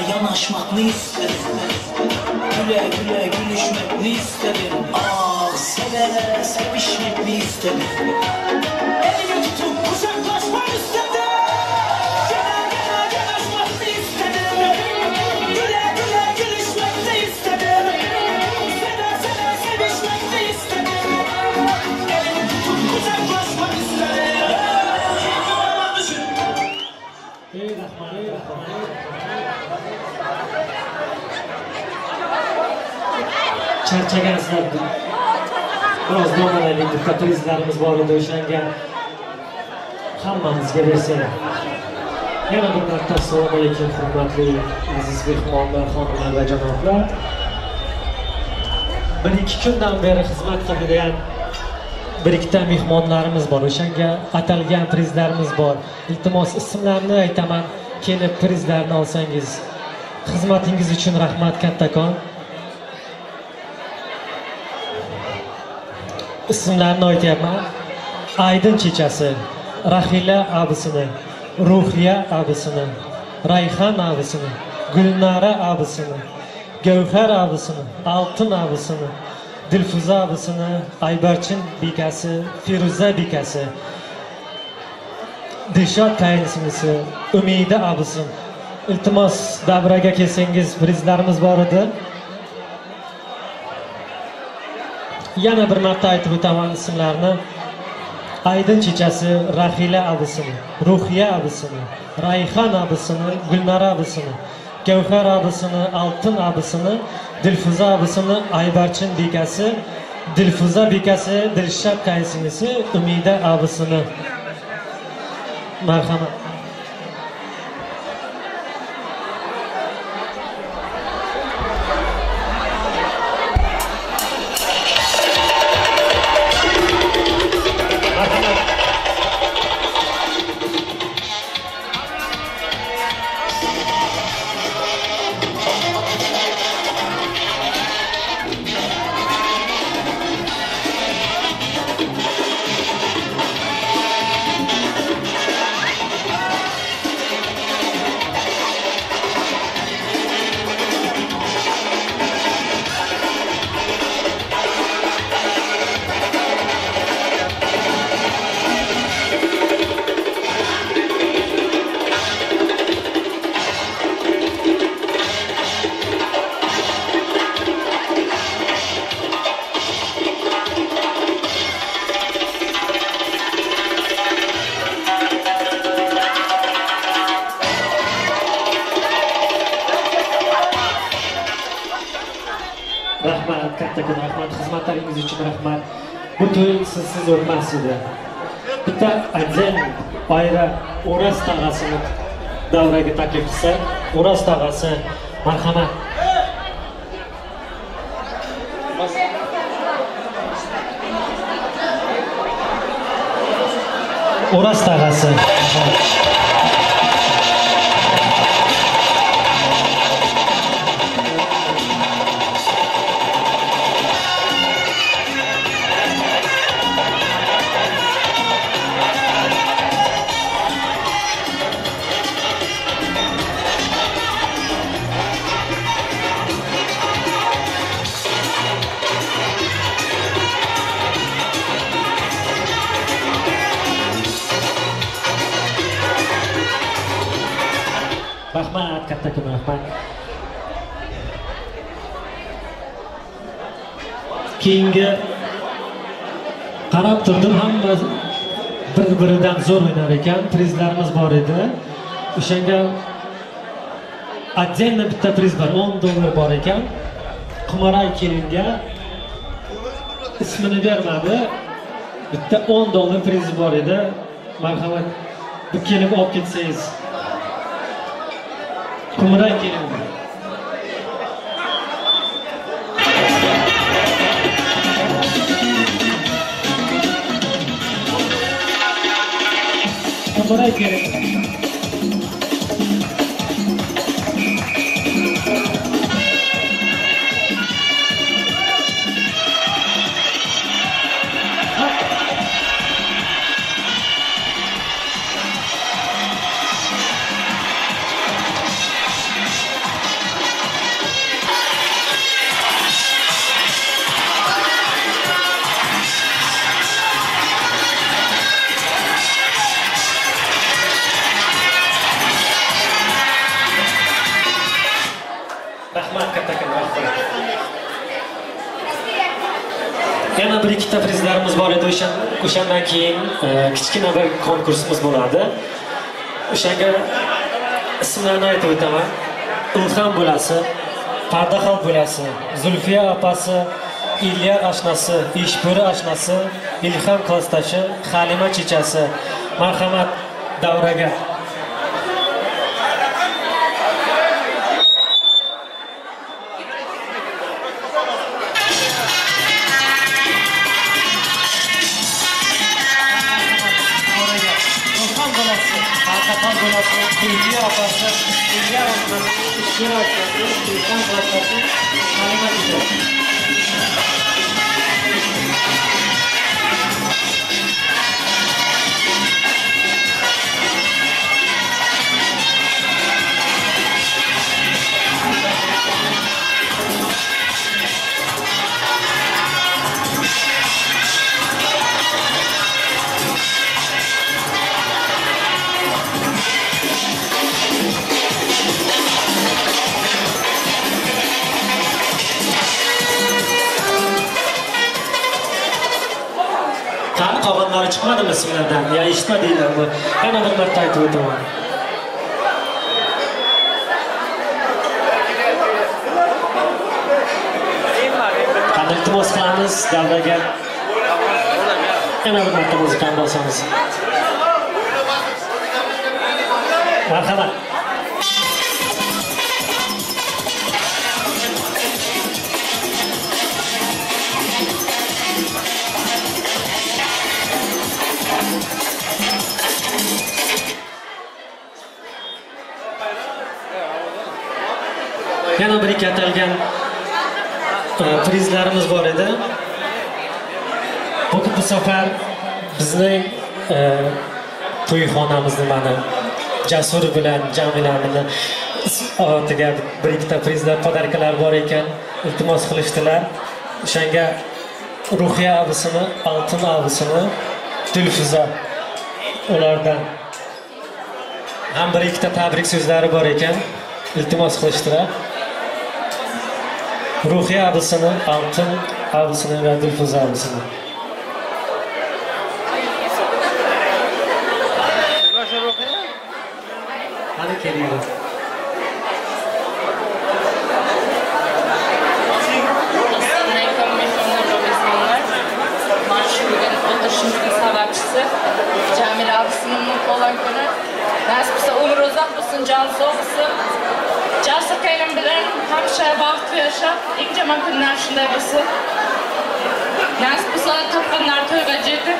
Yanaşmak ne istedim? Güle güle gülüşmek ne istedim? Ah seve sevişmek ne istedim? Elini tutup kucaklaşmak istedim. Gene gene yanaşmak ne istedim? Güle güle gülüşmek ne istedim? Seve seve sevişmek ne istedim? Elini tutup kucaklaşmak istedim. Charchagansizlar, biroz dam olaylik deb katalizlarimiz bor edi, o'shanga hammamizga bersa. Yana bir marta assalomu alaykum hurmatli aziz mehmonlar, xonimlar va janoblar. Bir ikki kundan beri xizmat qiladigan Bir ikkita mehmonlarimiz bor, o'shanga atalgan prizlarimiz bor. Iltimos, ismlarini aytaman, kelib prizlarni olsangiz. Xizmatingiz uchun rahmat kattakon. Ismlarini aytyapman. Aydin chechasi, Rahila abisini, Ruhiya abisini, Rayhon abisini, Gulnara abisini, Gavhar abisini, Oltin abisini, Dilfuza abisini, Aybarchin bekasi, Feruza bekasi, Dilshod tayinsinglisi, Umida abisin. Iltimos, davraga kelsangiz, prizlarimiz bor edi. Yana bir marta aytib o'taman ismlarni. Aydin chechasi, Rahila abisini, Ruhiya abisini, Rayhon abisini, Gulnara abisini, Gavhar abisini, Oltin abisini, Dilfuza abisini, Aybarchin bekasi, Dilfuza bekasi, Dilshod qaysinglisi, Umida abisini. Marhamat. Rahmat, kattakon rahmat, xizmatlaringiz uchun rahmat. Bu to'y sizsiz o'tmas edi. Bitta отдельно ayra O'raz tog'asini davraga taklif qilsa, O'raz tog'asi, marhamat. O'raz tog'asi. Rahmat, kattakon rahmat. Keyingi qarab turdim, hamma bir-biridan zo'r o'ynar ekan. Prizlarimiz bor edi. O'shanga отдельно bitta priz bor, $10 bor ekan. Qumaray kelinga ismini bermadi. Bitta $10 prizi bor edi. Marhamat, bir kelib olib ketsangiz. Qumaray kelin. Qumaray kelin. Rahmat, kattakon rahmat. Yana bir ikkita prizlarimiz bor edi. O'shandan keyin kichkina bir konkursimiz bo'ladi. O'shanga ismlarini aytib o'taman. Ilham bo'lasi, Pardaxol bo'lasi, Zulfiya opasi, Ilya ashnasi, Ishburi ashnasi, Ilham klassdashi, Halima chechasi. Marhamat davraga. Opasi, Barqaton bo'lasi, Kulgiya opasi, Kulgiya opasi, Ishkira akasi, Sulton akasi, Halima aka. Qolganlari chiqmadimi sizlardan? Ya eshitmadinglarmi? Yana bir marta aytib o'taman. Qani iltimos qilamiz davraga. Yana bir marta muzikani bosamiz. Marhamat. Yana bir ikki atalgan prizlarimiz bor edi. Bugun bu safar bizning to'yxonamizni mana Jasur bilan Jamilani otiga bir ikkita prizlar, podarkalar bor ekan, iltimos qilishdilar. O'shanga Ruhiya abisini, Oltin abisini, Dilfuza ulardan ham bir ikkita tabrik so'zlari bor ekan, iltimos qilishdilar. Ruhiya abisini, Oltin abisini va Dilfuza abisini. Hadi kelinglar. Assalomu alaykum mehmonlar va mezbonlar. Mana shu bugun o'tirishimizning sababchisi Jamila abisining tug'ilgan kuni. Nasib bo'lsa umri uzoq bo'lsin, joni sog' bo'lsin. Jasur kaynim bilan hamisha baxtli yashab, eng yomon kunlar shunday bo'lsin. Nasib bo'lsa topganlar to'yga jetib,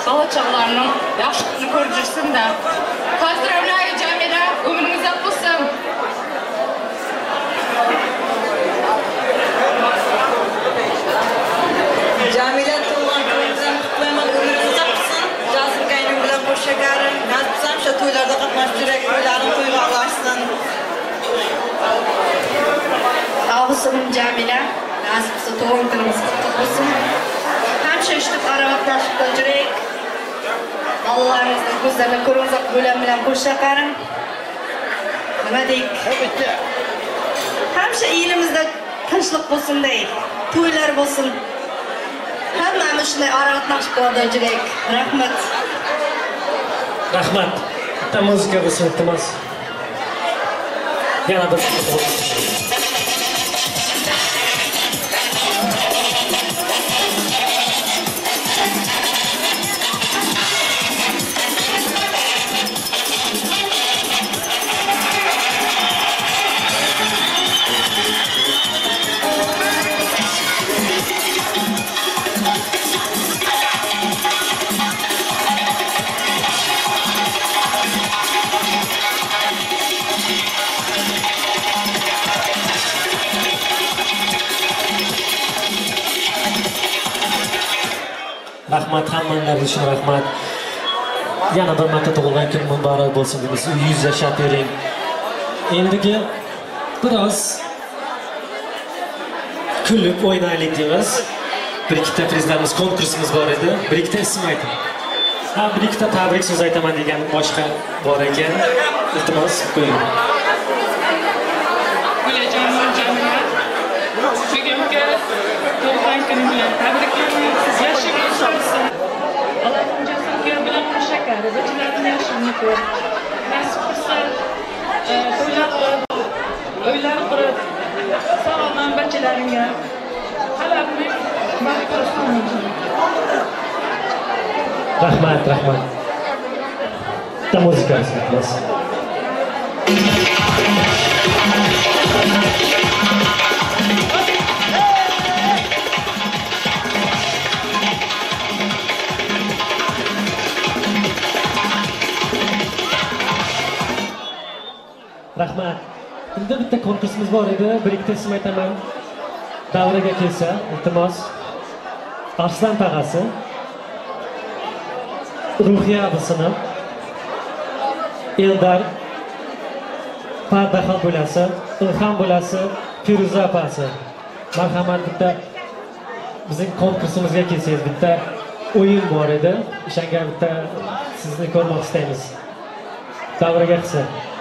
bola chaqalarning yaxshiligini ko'rib yursin-da. Поздравляю, Jamila, umring uzoq bo'lsin. Jamila tug'ilgan kuni bilan qutlayman, umring uzoq bo'lsin. Jasur kaynim bilan qo'sha karim, nasib bo'lsa o'sha to'ylarda qatnashib yurak, to'ylaring to'yga alashsin. Og'zim Jamila, nasib bo'lsa tug'ilgan kunimiz qutlug' bo'lsin. Hamisha eshitib arovatlashib yuraylik. Bolalarimizning ko'zlarini ko'rib bo'lam bilan qo'sha qarim. Nima deyik? Hamisha elimizda tinchlik bo'lsin deyik. To'ylar bo'lsin. Hammamiz shunday arovatlashib yuraylik. Rahmat. Rahmat. Bitta muzika bo'lsin, iltimos. Yana bir Rahmat hammanglar uchun rahmat. Yana bir marta tug'ilgan kun muborak bo'lsin deymiz. 100 yashab bering. Endigi biroz kulib o'ynaylik deymiz. Bir ikkita prizlarimiz, konkursimiz bor edi. Bir ikkita ism ayting. Ha, bir ikkita tabrik so'z aytaman degan boshqa bor ekan. Iltimos qo'ying. Gulajonman Jamila. Bugungi tug'ilgan kuning bilan tabriklayman. Siz yashang bo'lsin. Allohning jasurga bilan qo'shakar, bachalarning yaxshiligini ko'r. Nasib qilsa, to'ylar qilib, uylar qurib, sog'-omon bachalaringga halamni baxt qilsin. Rahmat, rahmat. Bitta muzika iltimos. Rahmat. Endi bitta konkursimiz bor edi. Bir ikkita ism aytaman. Davraga kelsa, iltimos. Arslan tog'asi, Ruhiya abisini, Eldar, Pardaxon bo'lasi, Ilham bo'lasi, Firuza opasi. Marhamat, bitta bizning konkursimizga kelsangiz, bitta o'yin bor edi. O'shanga bitta sizni ko'rmoq istaymiz. Davraga qilsa.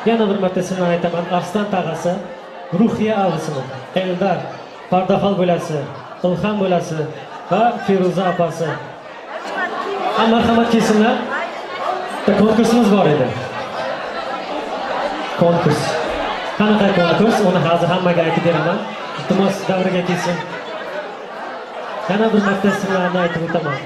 Yana bir marta ismlarni aytaman. Arslan tog'asi, Ruhiya abisini, Eldar, Pardaxon bo'lasi, Ilham bo'lasi va Firuza opasi. Ham marhamat kelsinlar. Bitta konkursimiz bor edi. Konkurs. Qanaqa konkurs? Uni hozir hammaga aytib beraman. Iltimos, davraga kelsin. Yana bir marta ismlarni aytib o'taman.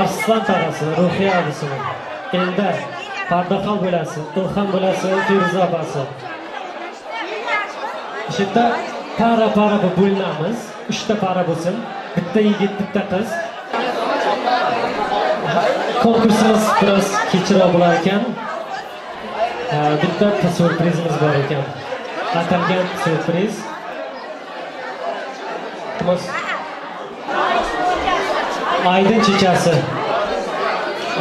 Arslan tog'asi, Ruhiya abisini, Eldar, Pardaxon bo'lasi, Ilham bo'lasi, Firuza opasi. O'sha yerda para-para bo'lib bo'linamiz. 3 ta para bo'lsin. Bitta yigit, bitta qiz. Konkursimiz biroz kechroq bo'lar ekan. Bitta syurprizimiz bor ekan. Atalgan syurpriz. Iltimos. Aydin chechasi.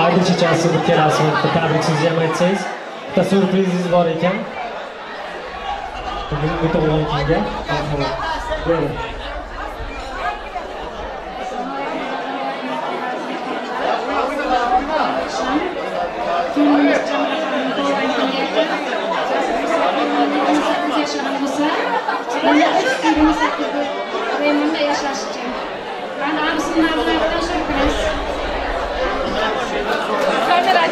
Aydin chechasi bir kelasi, bitta tabrik so'zi ham aytsangiz. Bitta syurprizingiz bor ekan. Bugungi tug'ilgan kunga. Marhamat. Buyurun. Kelinimiz Jamila tug'ilgan kunga 28 yashagan bo'lsa, 28 rayonda yashashicha. Ben abisimlar bilan syurpriz. Kamera.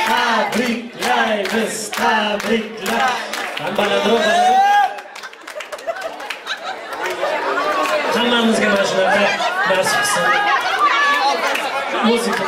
Tabriklaymiz, tabriklar. Hammamizga mana shunaqa nasib qilsin. Muzika.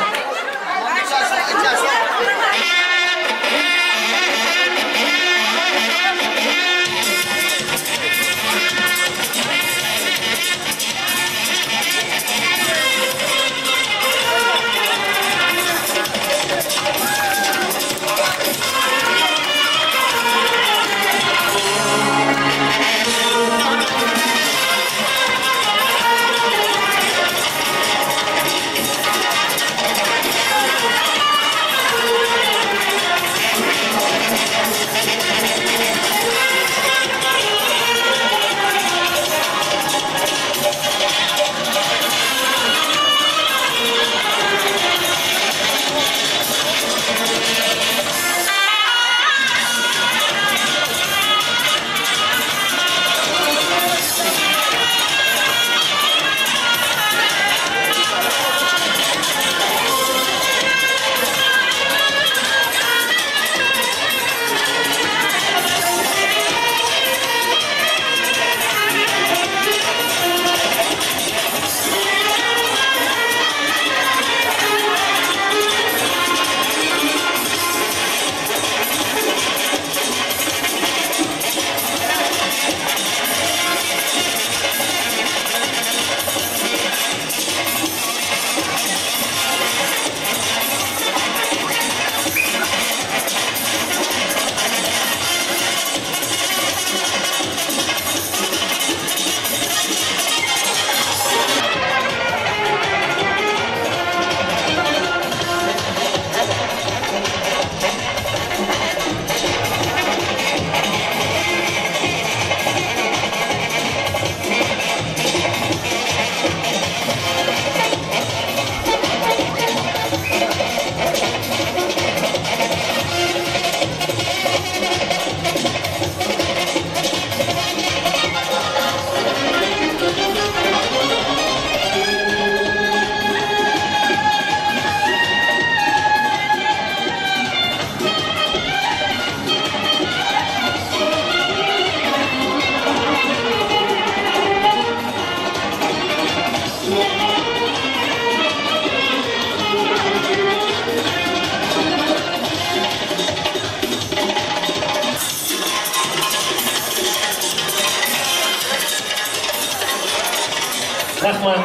Rahmat.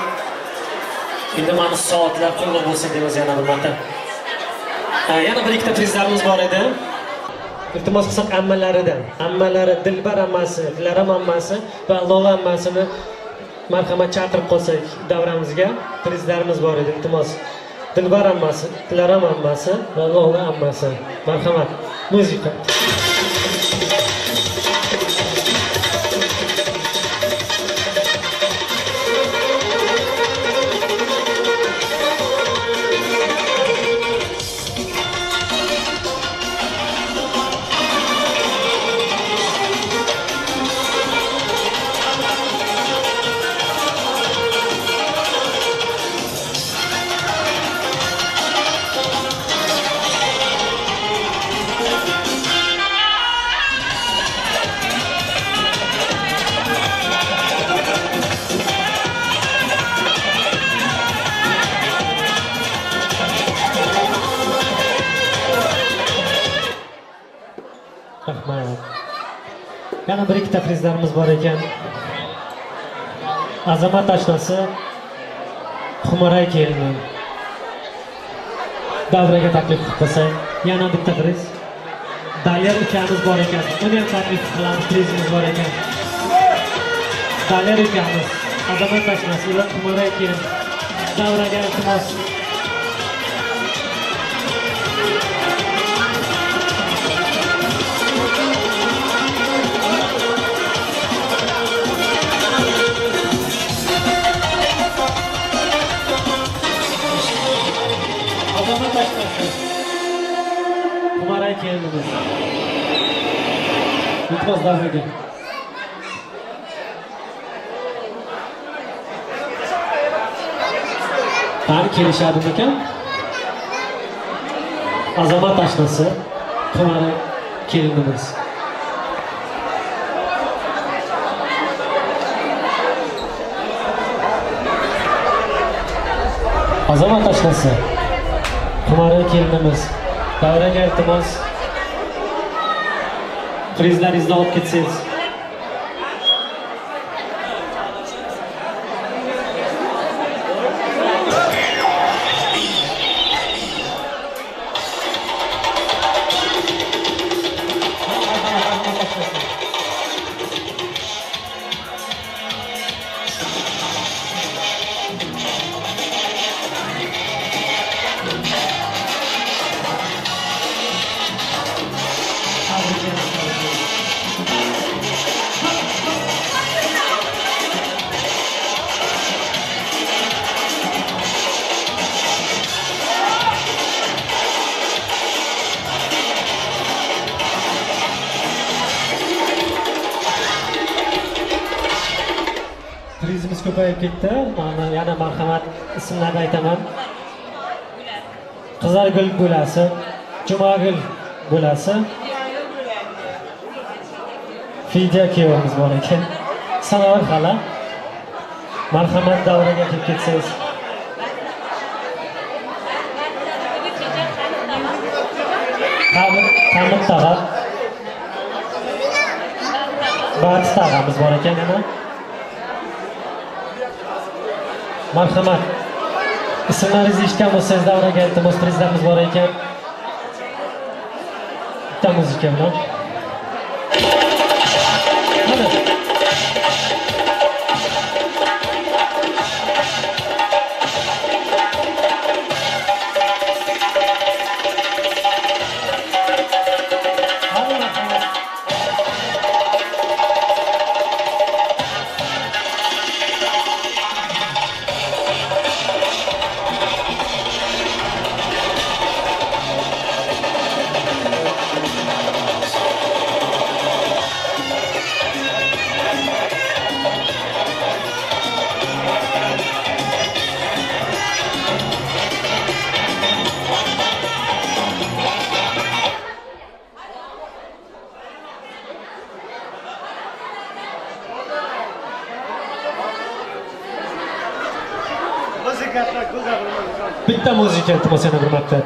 Endi mana soatlar qutlug' bo'lsin deymiz yana bir marta. Yana bir ikkita prizlarimiz bor edi. Iltimos qilsak ammalaridan, ammalari Dilbar ammasi, Dilaram ammasi va Lola ammasini marhamat chaqirib qolsak davramizga. Prizlarimiz bor edi, iltimos. Dilbar ammasi, Dilaram ammasi va Lola ammasi. Marhamat. Muzika. Yana bir ikkita prizlarimiz bor ekan. Azamat ashnasi Xumaray kelini davraga taklif qilib qo'ysak, yana bitta priz. Daler ukamiz bor ekan. Uni ham taklif qilamiz, prizimiz bor ekan. Daler ukamiz, Azamat ashnasi va Xumaray kelin davraga iltimos. Xumaray kelinimiz. Iltimos davraga. Qani kelishadimikan? Azamat ashnasi Xumaray kelinimiz. Azamat ashnasi Xumaray kelinimiz. Davraga iltimos. Prizlaringizni olib ketsangiz. Prizimiz ko'payib ketdi. Mana yana marhamat ismlarni aytaman. Qizlargul bo'lasi, Jumagul bo'lasi, Fidya kuyovimiz bor ekan. Sanobar xola. Marhamat davraga kelib ketsangiz. Qamir tag'a. Baxt tag'amiz bor ekan yana. Marhamat. Ismlaringizni eshitgan bo'lsangiz davraga iltimos, prizlarimiz bor ekan. Bitta muzika bilan. Mana. Bitta muzika iltimos yana bir marta.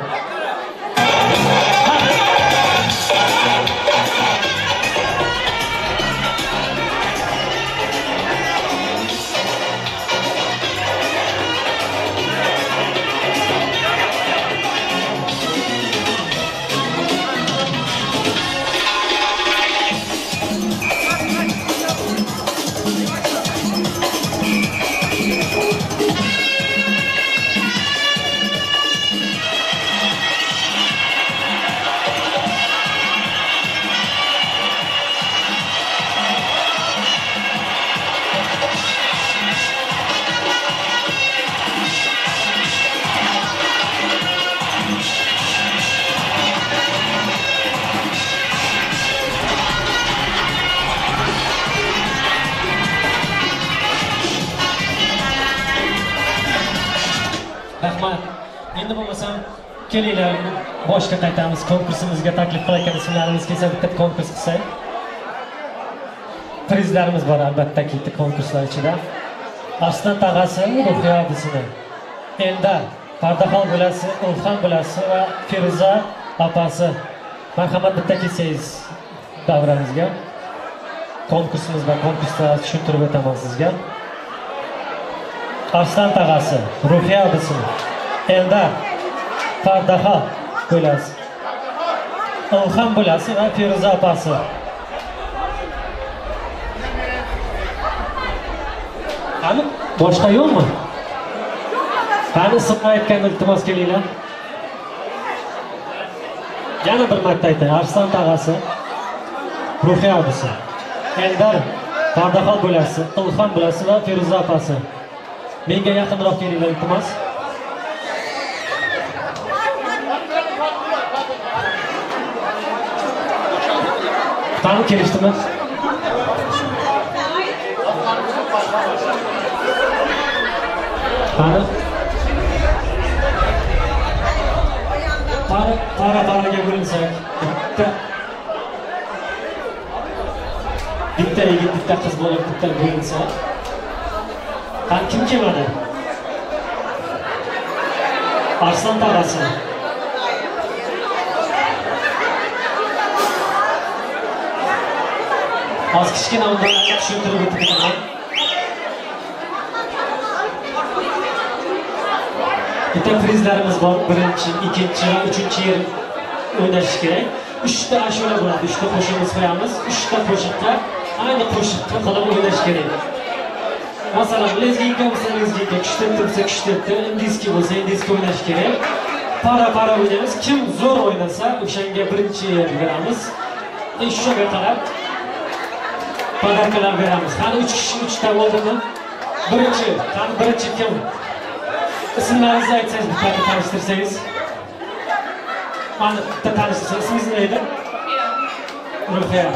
Endi bo'lmasam kelinglar, boshqa qaytamiz. Konkursimizga taklif qilayotgan ismlarimiz kelsa bitta konkurs qilsak. Prizlarimiz bor albatta bitta konkurslar ichida. Arslan tog'asi, Ruhiya abisini, Eldar, Pardaxol bo'lasi, Ilhom bo'lasi va Feruza opasi. Marhamat, bitta kelsangiz davramizga. Konkursimiz va konkursda tushuntirib o'taman sizga. Arslan tog'asi, Ruhiya abisini, Eldar, Pardaxol bo'lasi, Ilhom bo'lasi va Feruza opasi. Qani, boshqa yo'qmi? Qani, ismni aytganda iltimos kelinglar. Yana bir marta aytay. Arslan tog'asi, Ruhiya abisi, Eldar, Pardaxol bo'lasi, Ilhom bo'lasi va Feruza opasi. Menga yaqinroq kelinglar iltimos. Qani, kelishdimi? Qani? Para-paraga bo'linsak, bitta yigit, bitta qiz bo'lib, bitta bo'linsa. Qani, kim kelmadi? Arslan tog'asi. Hozir kichkina undan tushuntirib o'tib ketaman. Bitta prizlarimiz bor. Birinchi, ikkinchi va uchinchi yer o'ynash kerak. 3 ta ashula bo'ladi. 3 ta qo'shig'imiz qo'yamiz. 3 ta qo'shiqqa ayni qo'shiqqa qilib o'ynash kerak. Masalan, lezginka bo'lsa lezginka, kuchtetdi bo'lsa kuchtetdi, indiski bo'lsa indiski o'ynash kerak. Para-para o'ynaymiz. Kim zo'r o'ynasa, o'shanga birinchi yer beramiz. Shunga qarab podarkalar beramiz. Qani 3 kishi 3 ta bo'ldimi? Birinchi, qani birinchi kim? Ismlaringizni aytsangiz, bitta tanishtirsangiz. Qani bitta tanishtirsangiz, ismingiz nima edi? Ruhiya.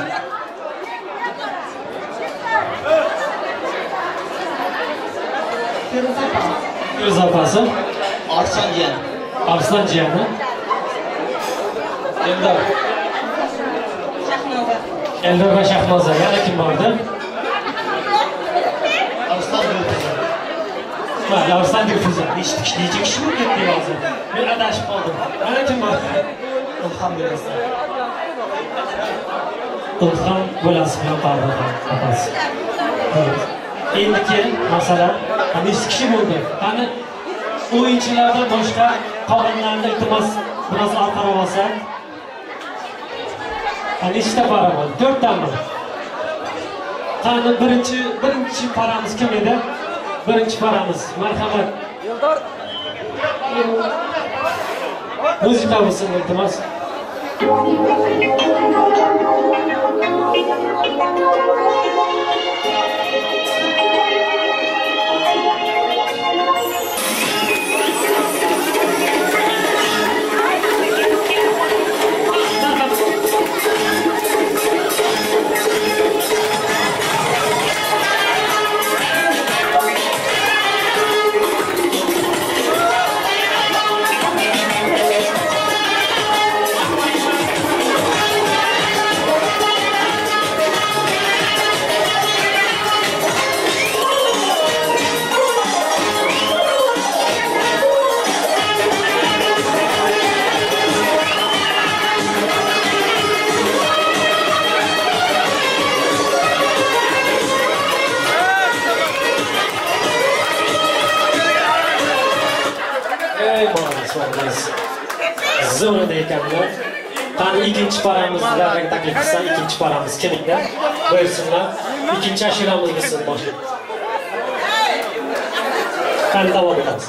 Feruza opasi. Arslan jiyani. Arslan jiyani. Eldor. Shahnoza. Eldor va Shahnoza. Yana kim bordi? Arslan Dilfuza. Mayli, Arslan Dilfuza. Necha kishi bo'lib ketdi hozir? Men adashib qoldim. Yana kim bor? Ilhom bo'lasi. Ilhom bo'lasi bilan Pardaxol opasi. Endiki masalan, necha kishi bo'ldi? Qani o'yinchilardan boshqa qolganlarni iltimos biroz orqaroq olsak. Nechta para bo'ldi? 4 tami? Qani birinchi paramiz kim edi? Birinchi paramiz, marhamat. Eldor. Muzika bo'lsin iltimos. Zo'rida ekanlar. Qani ikkinchi paramiz sizlarga taklif qilsa, ikkinchi paramiz kelinglar. Buyursinlar. Ikkinchi ashulamiz bo'lsin boshqa. Qani davom etamiz.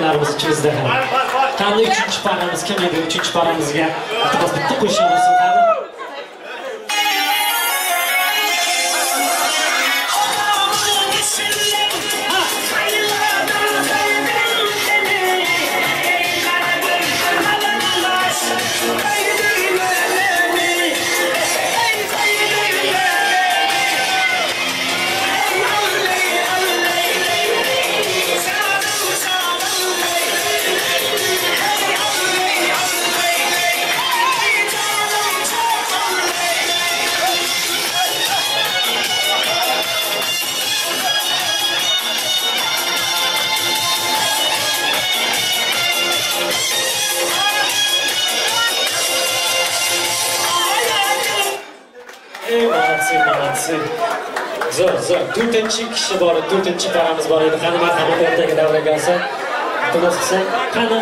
o'ynaganlarimiz ichimizda ham. Qani uchinchi paramiz kim edi? Uchinchi paramizga iltimos bitta qo'shiq bo'lsin qani. Молодцы. Zo'r, zo'r. 4-chi kishi bor edi, 4-chi paramiz bor edi. Qani marhamat o'rtaga davraga olsa. Iltimos qilsak, qani.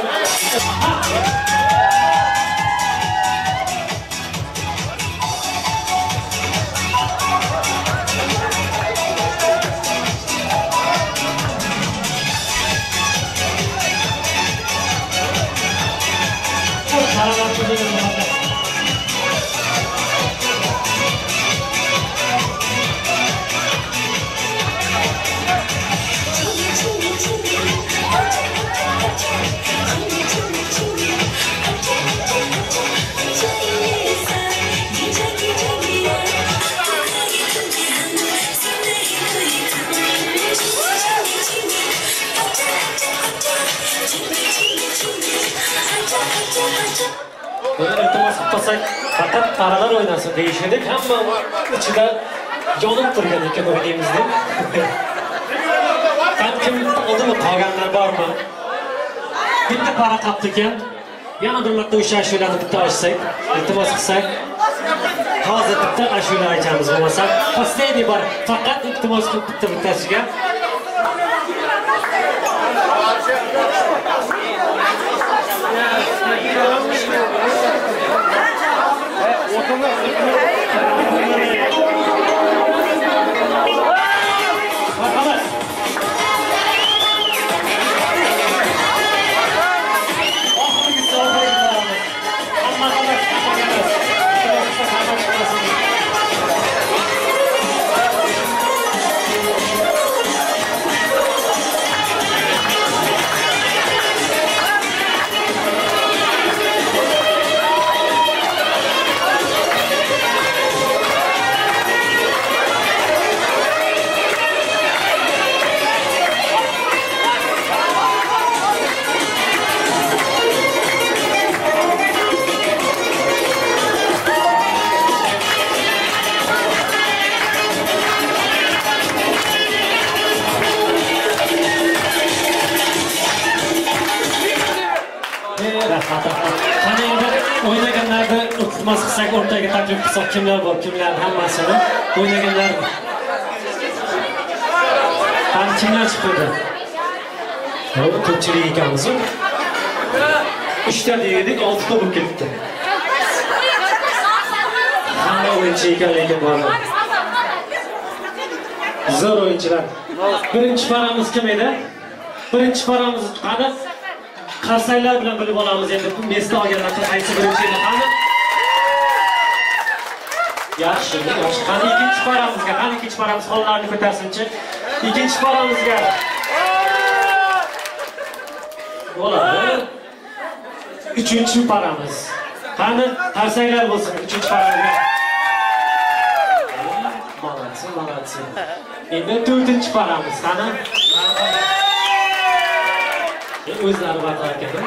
Iltimos qilib qolsak, faqat paralar o'ynasin deyishardik. Hamma ichida yonib turgan ekan o'ynaymiz deb. Qani kim oldimi qolganlar bormi? Bitta para qolibdi ekan. Yana bir marta o'sha ashulani bitta ochsak, iltimos qilsak. Hozir bitta ashula aytamiz bo'lmasa. Последний bor. Faqat iltimos qilib bitta bittasiga. Marhamat. Oxirgisi oxirgi paramiz. Hamma chiqamiz. Hamma chiqmasin. Qani endi o'ynaganlarni iltimos qilsak, o'rtaga taklif qilsak, kimlar bor, kimlar hammasini o'ynaganlar. Qani kimlar chiqdi? Ko'pchilik ekanmiz-ku. 3 ta dedik, 6 ta bo'lib ketdi. Hamma o'yinchi ekan lekin borlar. Zo'r o'yinchilar. Birinchi paramiz kim edi? Birinchi paramiz qani? Qarsaklar bilan bilib olamiz endi mesda olganlar qaysi birinchi edi qani? Yaxshi, yaxshi. Qani ikkinchi paramizga, qani ikkinchi paramiz qo'llarini ko'tarsinchi. Ikkinchi paramizga. Bo'ladi. Uchinchi paramiz. Qani qarsaklar bo'lsin uchinchi paramizga. Молодцы, молодцы. Endi to'rtinchi paramiz, qani? O'zlari batlar ekan.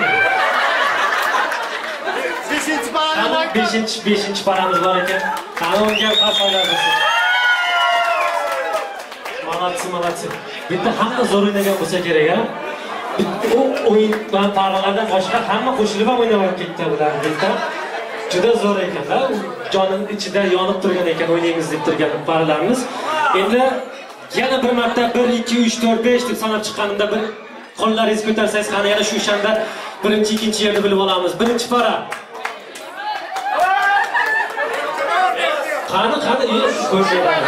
5-chi paramiz bor. 5-chi paramiz bor ekan. Qani unga qarsaklar bo'lsin. Молодцы, молодцы. Bitta hamma zo'r o'ynagan bo'lsa kerak, a? U o'yin bilan paralardan boshqa hamma qo'shilib ham o'ynab ketdi bular bitta. Juda zo'r ekan-da. Jonim ichida yonib turgan ekan, o'ynaymiz deb turgan paralarimiz. Endi yana bir marta 1 2 3 4 5 deb sanab chiqqanimda bir qo'llaringizni ko'tarsangiz, qani yana shu o'shanda birinchi, ikkinchi yerni bilib olamiz. Birinchi para. Qani, qani, ko'rsatadi.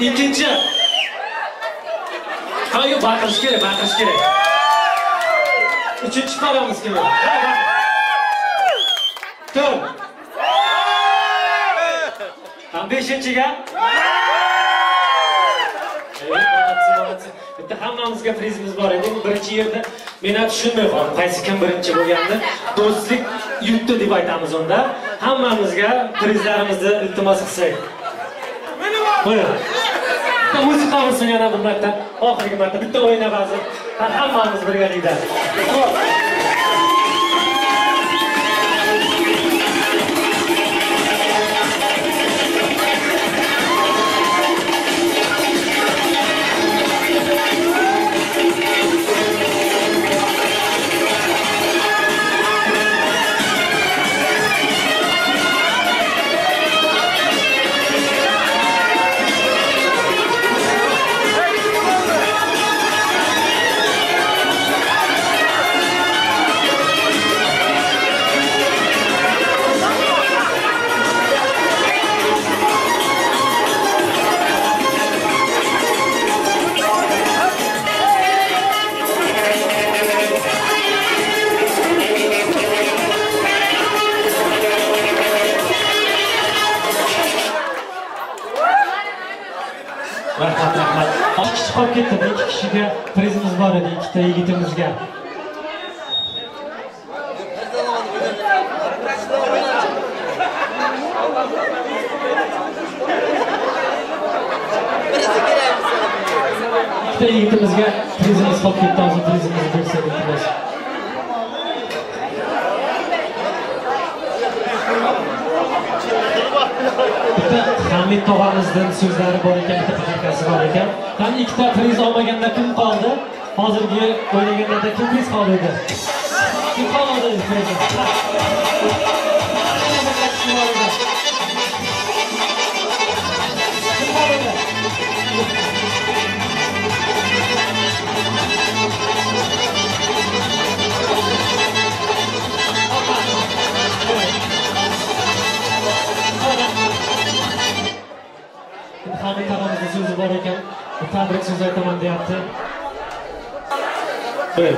Ikkinchi. Ha, yo'q, baqirish kerak, baqirish kerak. Uchinchi paramiz kim? 4. Ham 5-ga? Bitta hammamizga prizimiz bor edi. Birinchi yerda men ham tushunmay qoldim, qaysi kim birinchi bo'lganini. Do'stlik yutdi deb aytamiz unda. Hammamizga prizlarimizni iltimos qilsak. Buyur. Bitta musiqa bo'lsin yana bir marta, oxirgi marta bitta o'yin avasi. Hammamiz birgalikda. Rahmat, rahmat. 6 kishi qolib ketdi. 2 kishiga prizimiz bor edi, ikkita yigitimizga. Ikkita yigitimizga prizimiz qolib ketdi. Hozir prizimizni bersak iltimos. Bitta Hamid tog'amizdan so'zlari bor ekan, bitta padarkasi bor ekan. Ham ikkita priz olmaganda kim qoldi? Hozirgi o'ynaganlarda kim priz qoldi edi? Kim qoldi prizni? Kim qoldi? Hamid tog'amizning so'zi bor ekan, tabrik so'zi aytaman deyapti. Buyur.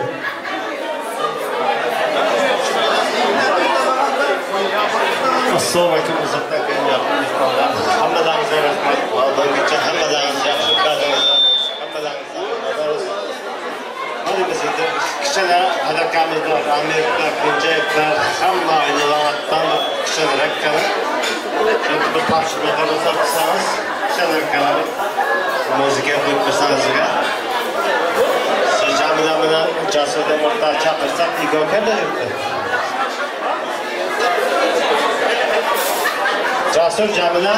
Assalomu alaykum uzoqdan kelgan mehmonlar. Hammalaringizga rahmat. Buguncha hammalaringiz yaxshi o'tkazingizlar. Hammalaringizga minnatdormiz. Mana biz endi kichkina harakamizlar, Amerika, Kenjayevlar, hamma oilalardan kichkina rakkani. Endi bir topshiriqqa ruxsat qilsangiz, kichkina muzika qo'yib bersangiz. Siz Jamila bilan Jasurni o'rtaga chaqirsak, Igor qayerda yuribdi? Jasur, Jamila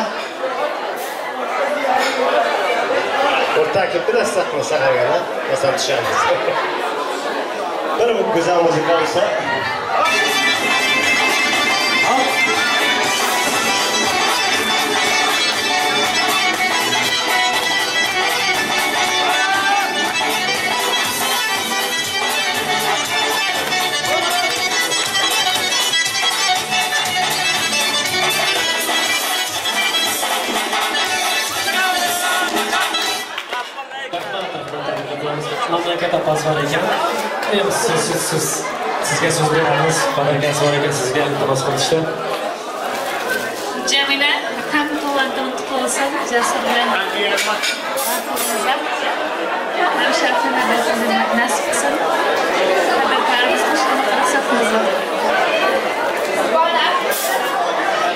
o'rtaga kelib birasi saqlaganda, masalan tushamiz. Bir go'zal muzika bo'lsa. Mamlakat opasi bor ekan. Siz sizga so'z beramiz. Barakasi bor ekan, sizga iltimos qilishdi. Jamila, ham tug'ilgan kun qutlu bo'lsin. Jasur bilan ham sharafini nasib qilsin.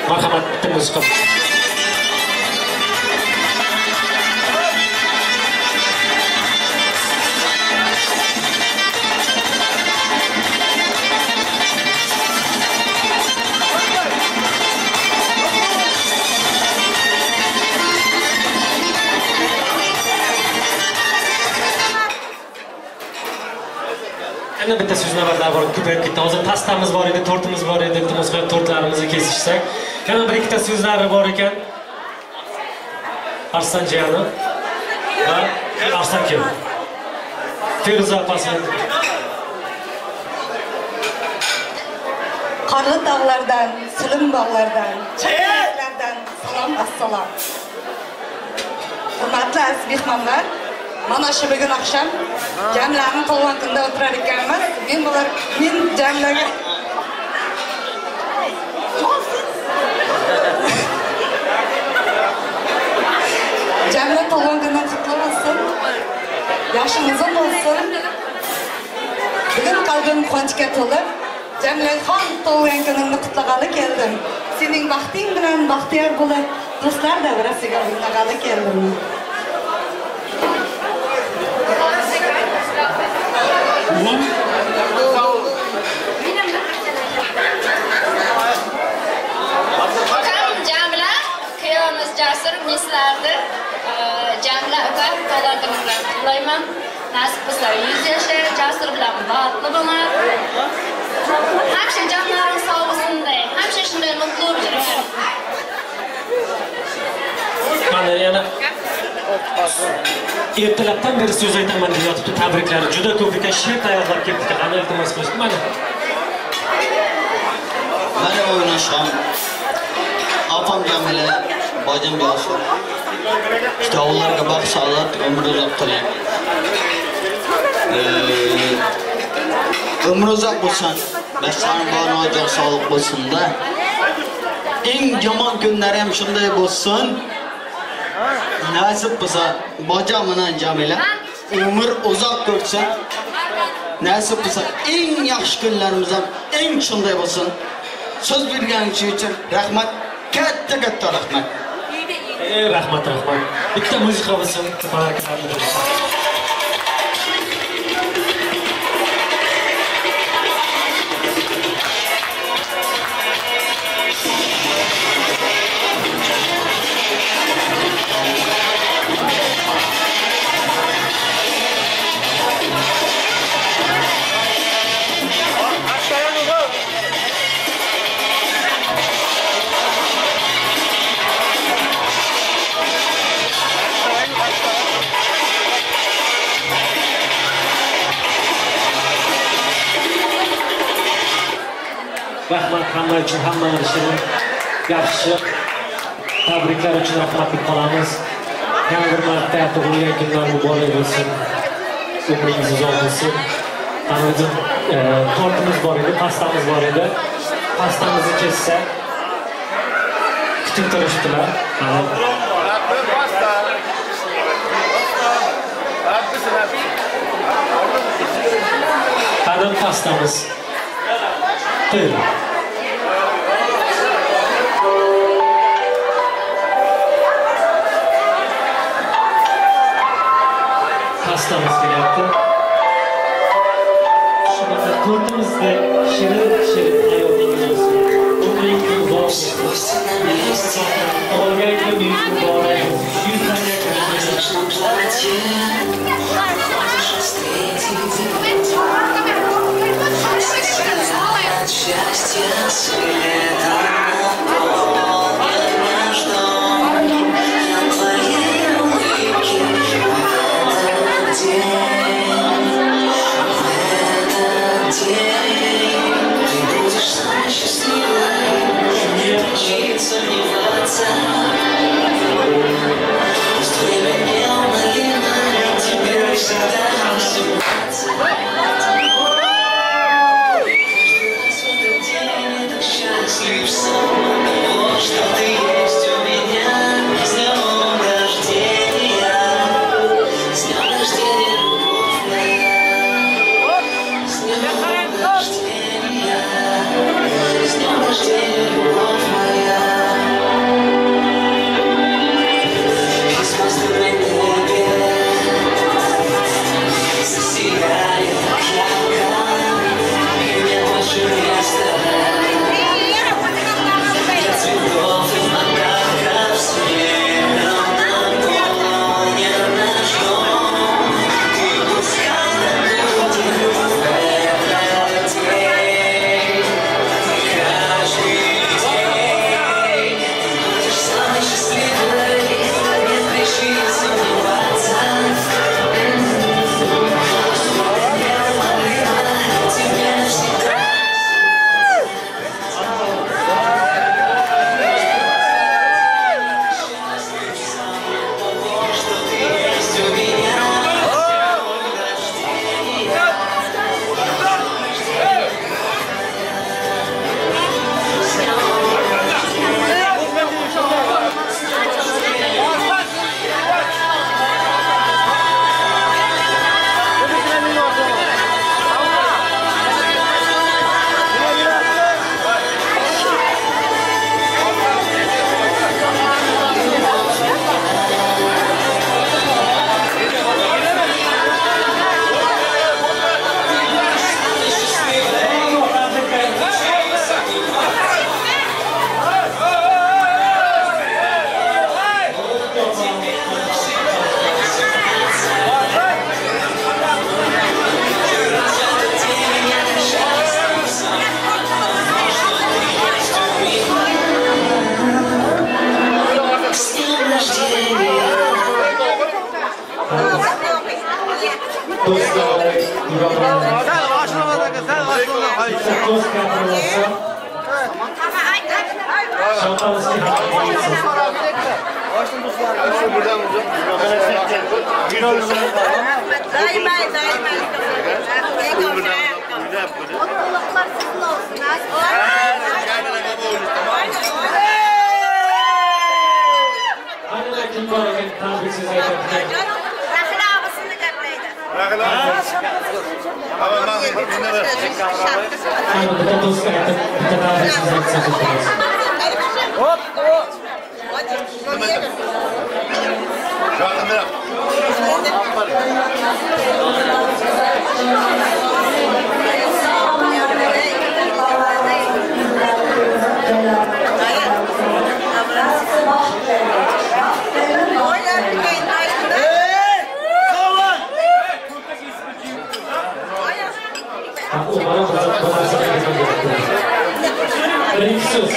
Marhamat, bitta musiqa. Yana bitta so'z navbatlar bor, ko'payib ketdi. Hozir pastamiz bor edi, tortimiz bor edi, iltimos qilib tortlarimizni kesishsak. Yana bir ikkita so'zlari bor ekan. Arslan jiyani va Arslan kim? Feruza opasi. Qorli tog'lardan, silim bog'lardan, chaqaloqlardan salom, assalom. Hurmatli aziz mehmonlar, Mana shu bugun oqshom Jamilaning tug'ilgan kunida o'tirar ekanmiz. Men Jamilaga Jamila tug'ilgan kuni qutlu bo'lsin. Yoshing uzun bo'lsin. Bugun qalbim quvonchga to'lib, Jamilaxon tug'ilgan kuningni qutlagani keldim. Sening baxting bilan baxtiyor bo'lib, do'stlar davrasiga o'ynagani keldim. Ukam Jamila, kuyovimiz Jasur, neslardir. Jamila uka tug'ilgan kuni bilan qutlayman. Nasib bo'lsa 100 yashar, Jasur bilan baxtli bo'lar. Hamisha jonlaring sog' bo'lsin day. Hamisha shunday mutlu yuringlar. Mana yana ertalabdan beri so'z aytaman deb yotibdi, tabriklari juda ko'p ekan, she'r tayyorlab keldik. Qani iltimos qilishdi mana. Mana o'ynasham. Opam Jamila, bojim Jasur. Kitoblarga baxt, saodat, umr uzoq tilayman. Umr uzoq bo'lsin, bashani bor, sog'liq bo'lsin-da. Eng yomon kunlari ham shunday bo'lsin. Nasib bo'lsa, bojam bilan Jamila umr uzoq ko'rsin. Nasib bo'lsa, eng yaxshi kunlarimiz ham eng shunday bo'lsin. So'z berganingiz uchun rahmat, katta-katta rahmat. Rahmat, rahmat. Bitta musiqa bo'lsin, barakatli bo'lsin. Rahmat hamma uchun, hammalar shirin, yaxshi tabriklar uchun rahmat deb qolamiz. Yana bir marta tug'ilgan kunlar muborak bo'lsin. Umringiz uzoq bo'lsin. Mana o'zi tortimiz bor edi, pastamiz bor edi. Pastamizni kessa kutib turishdilar. Qani pastamiz. Buyurun. Pastamız kelyapti. Shunaqa tortimizdek shirin-shirin hayotingiz bo'lsin. Umringiz uzoq bo'lsin. Tug'ilgan kuningiz muborak bo'lsin. 100 Счастье светом наполнен наш дом. На твоей улыбке в этот день ты будешь самой счастливой, не причин сомневаться. Пусть время неумолимо, тебе всегда 18. Счастлив сам от того, что ты есть у меня. С днем рождения, с днем рождения, любовь моя. С днем рождения, с днем рождения, любовь моя. И звезды на небе засияли так ярко, и нет больше места. Цветов и подарков светом наполнен наш дом. И пускай так будет в этот день, каждый день. To'st gapirsa. Daima daima. Mutluluklar sizin olsun. Rahila abisini gapiraydi. Rahila Hop, hop. Bir iki söz.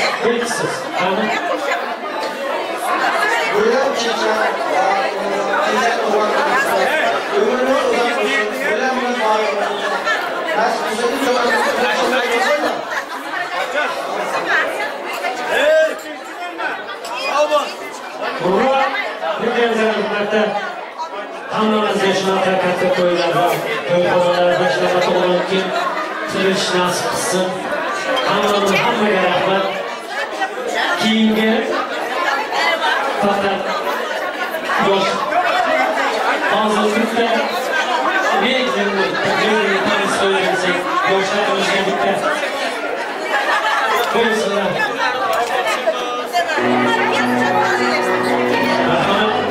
Hammamizga shunaqa katta to'ylarda, to'yxonalarda shunaqa tug'ilgan kun turish nasib qilsin. Hammaga rahmat. Keyingi faqat yosh hozir bitta medlenni tanishtirsak, yoshlarimizga bitta qo'ysinlar. Rahmat.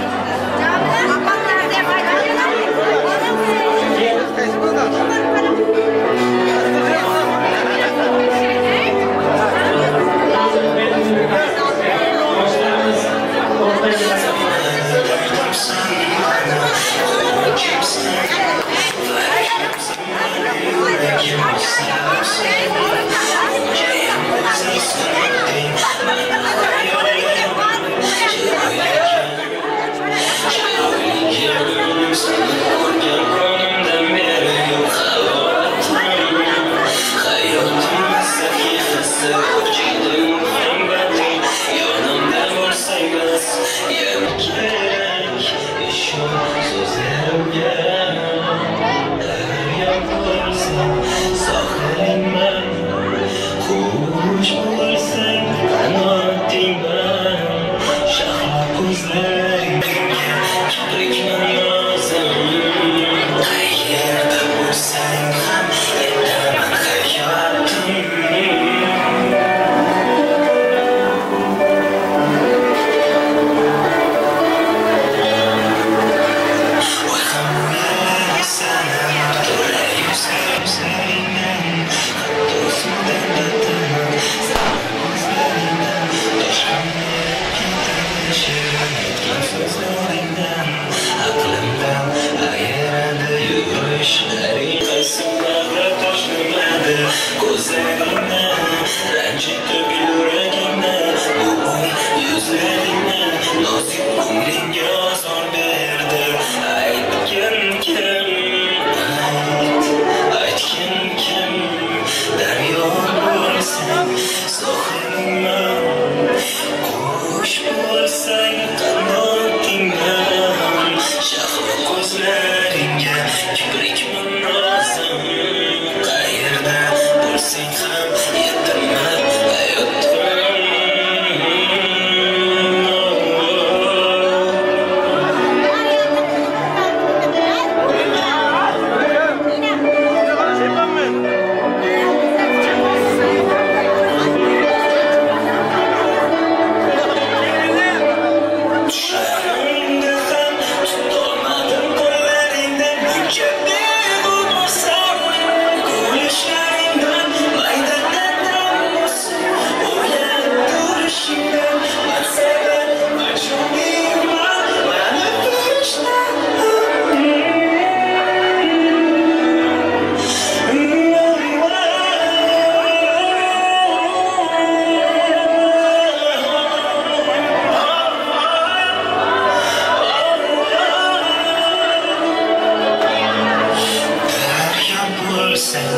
Bo'lsin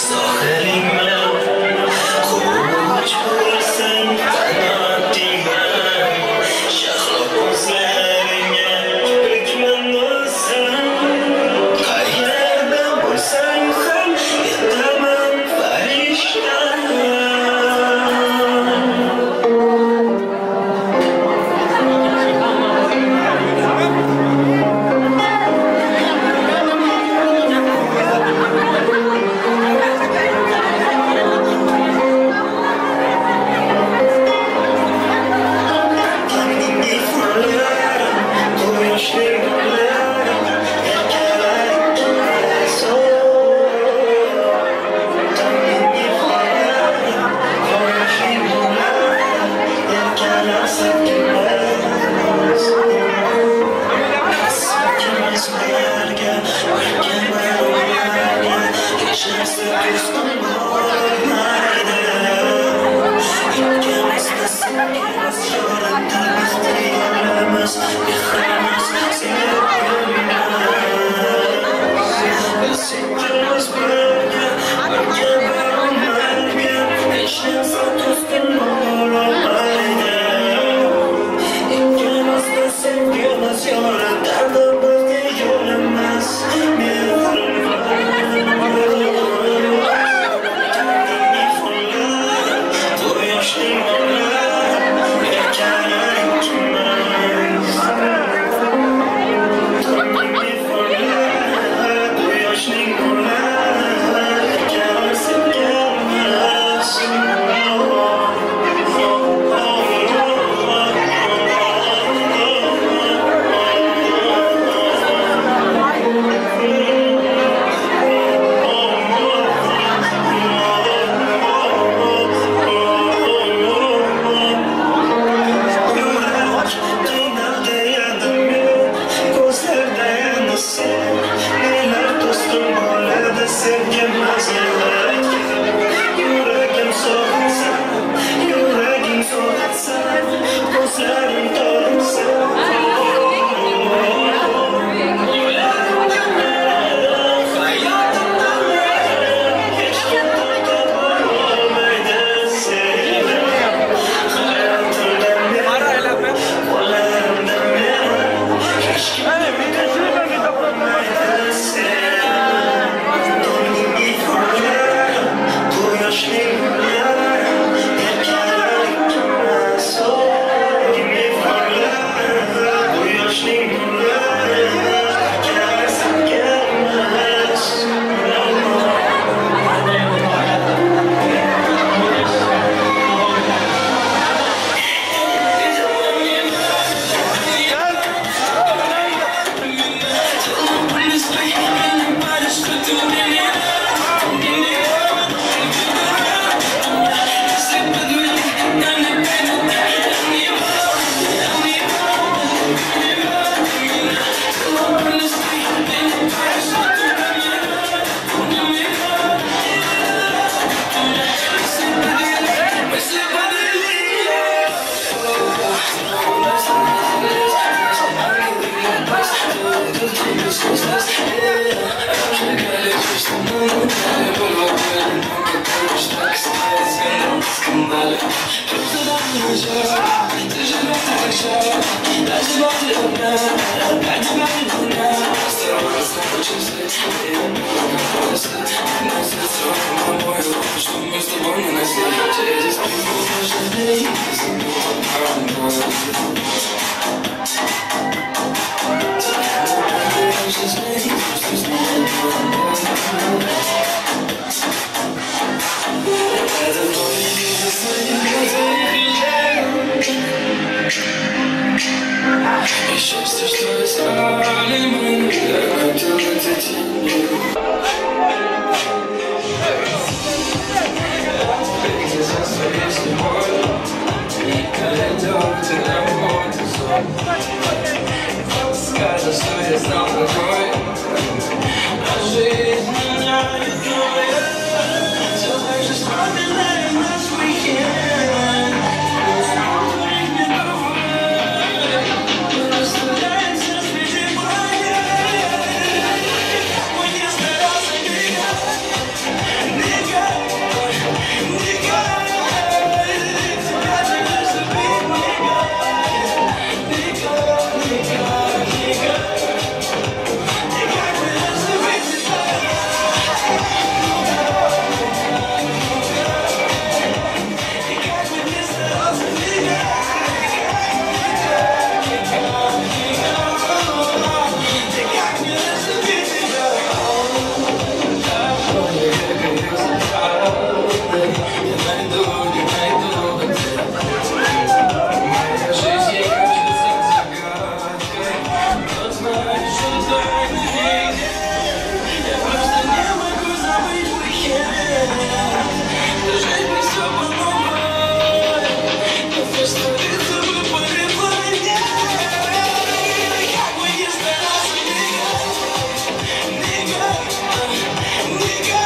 sohiling bilan, quvonch bo'lsin qanoting bilan, shahlo ko'zlaringga hukman bo'lsin. Qayerda bo'lsang ham yetaman farishtam. остаются правдой. Я найду, не найду где. Моя жизнь ей кажется загадкой, но знаешь, что так не видит. Я просто не могу забыть плохие. Жить бы все по новой, но все столица бы погребла меня. Как бы ни старался, никак, никак, никак.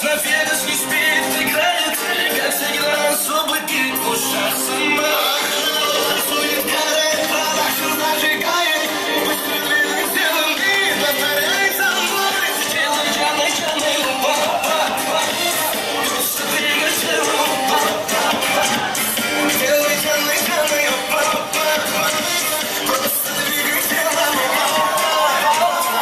На Вегас не спит, играет, как всегда особо пит в ушах сама. Танцует каре, продакшн зажигает, быстро двигай телом и повторяй за мной. Делай, делай, делай, па, па, па. Просто двигай телом, па, па, па. Делай, делай, делай, па, па, па. Просто двигай телом, па, па, па.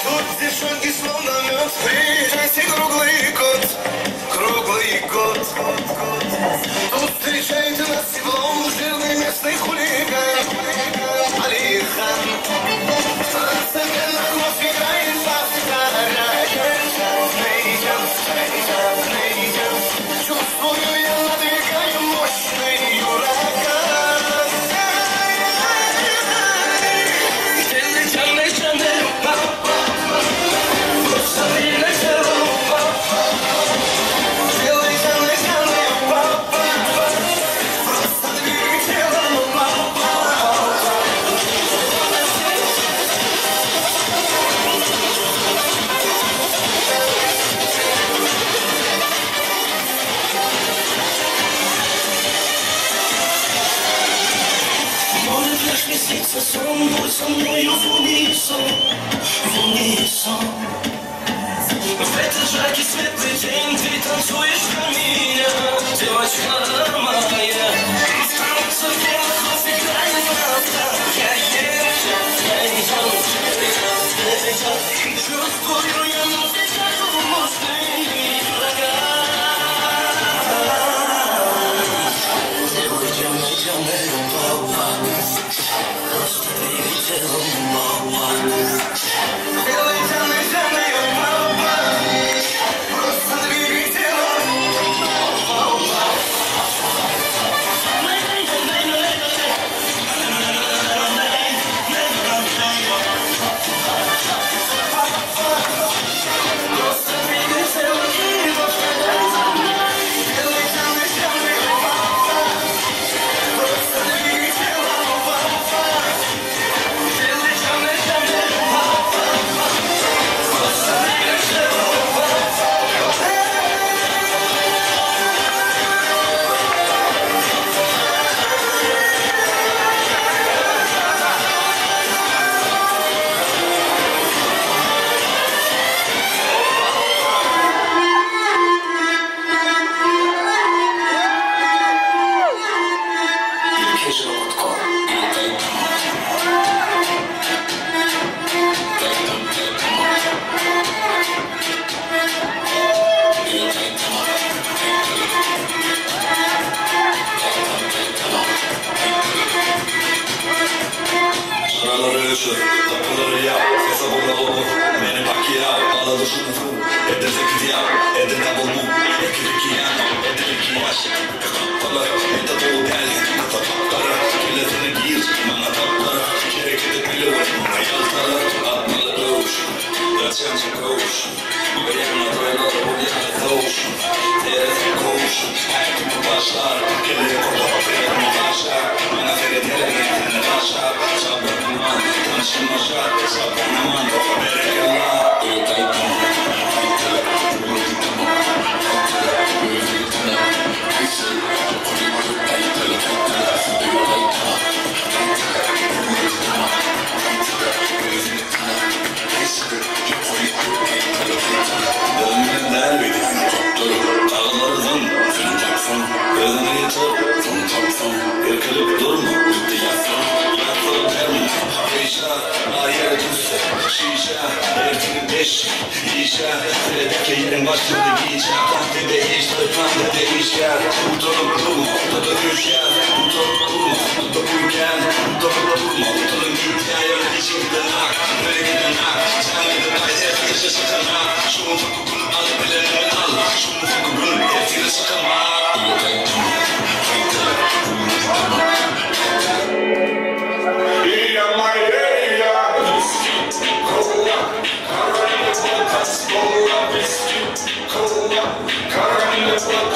Тут девчонки словно мед, встречайте круглый год, круглый год. Тут встречайте нас теплом, жирный местный хулиган, Алихан. Трансцендентно кровь играет, повторяет. Чувствую, я надвигаю мощный ураган. Делай, делай, делай, па, па, па. Просто двигай телом, па, па, па. Делай, делай, делай, па, па, па. Просто двигай телом, па, па, па. Может лишь не снится сон, будь со мною в унисон, в унисон. В этот жаркий светлый день ты танцуешь для меня, девочка моя. Танцы белых кофе играет Чувствую я навсегда мощный ураган. Делай, делай, делай, па-па. Просто двигай телом, па-па. Делай, делай, делай, па-па. Просто двигай телом, па-па. Просто двигай телом и повторяй за мной. Делай, делай, делай, па-па. Просто двигай телом, па-па. Делай, делай, делай, па-па. Просто двигай телом, па-па. Paraları ışır, kapıları yap, hesabımda olur. Beni Pacquiao, bana düşünün. Eder zekriya, eder double move. Ekrikiya, eder ikiyaş. Kapılar, eder dolu gel, kapılara. Kelesine gir, bana taplara. Gerek edip biliyorum, bana yaltara. Atmalı dövüş, kaçancı koğuş. Bu yana doylar, bu yana doğuş. Terezi koğuş, hayatımı başlar. Keleye korkma, benim başlar. Bana feridele, kendine başlar. Sabırman, tanışılmaşar, sabırman, berekallah. Irkılıp durma, gitti yatsan, yatsan verme. Şişe, ertinin beş, işe, sıradaki yerin başında giyişe, tahtede iş, tahtede iş yer, utanıp durma, tadı düşer, utanıp durma, tadı uyken, utanıp durma, utanıp git ya, yöne işe giden ak, böyle giden ak, sen giden ak, ertinin şaşıtan ak, şunu fakı al, bilenini al, şunu fakı bul, ertinin şakama. Cola,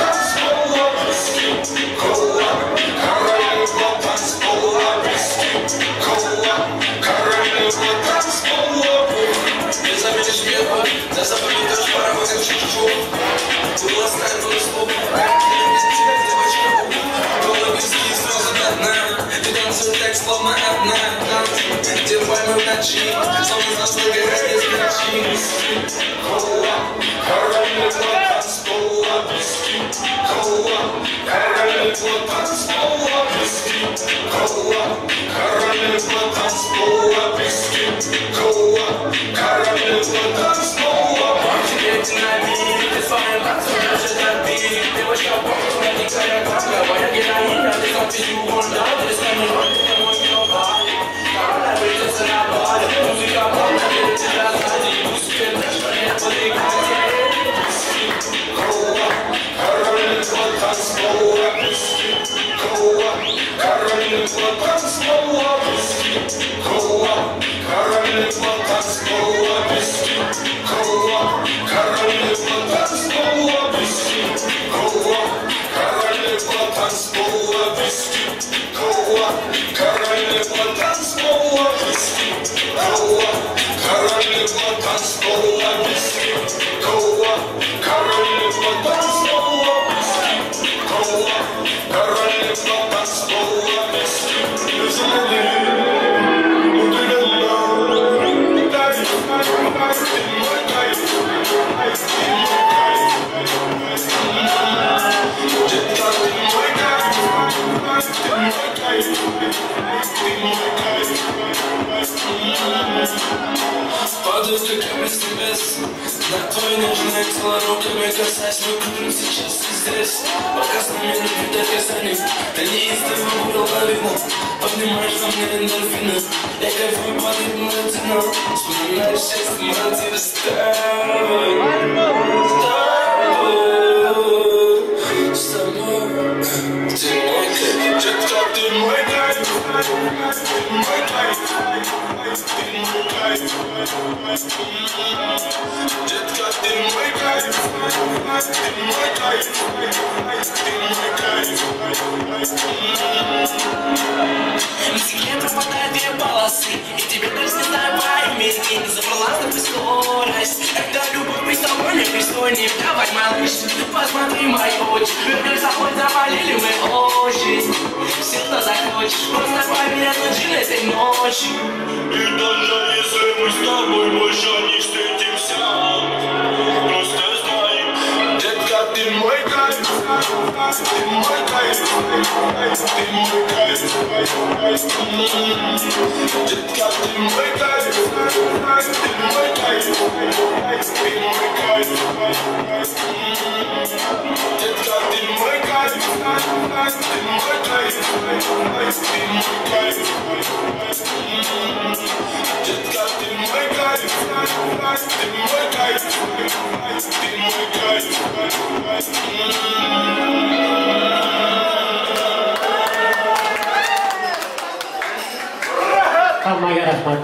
Hammaga rahmat.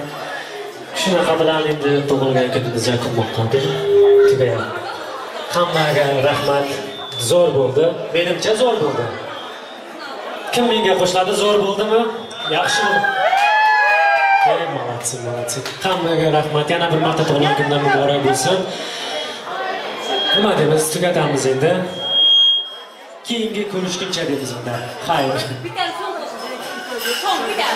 Shunaqa bilan endi tug'ilgan kunimiz yakunlanmoqda. Tugayapti. Hammaga rahmat. Zo'r bo'ldi. Menimcha zo'r bo'ldi. Kim menga qo'shiladi? Zo'r bo'ldimi? Yaxshimi? Ey, молодцы, молодцы. Hammaga rahmat. Yana bir marta tug'ilgan kunlar muborak bo'lsin. Nima deymiz? Tugatamiz endi. Keyingi ko'rishguncha deymiz unda. Xayr. Bitta so'ng so'ng bitta.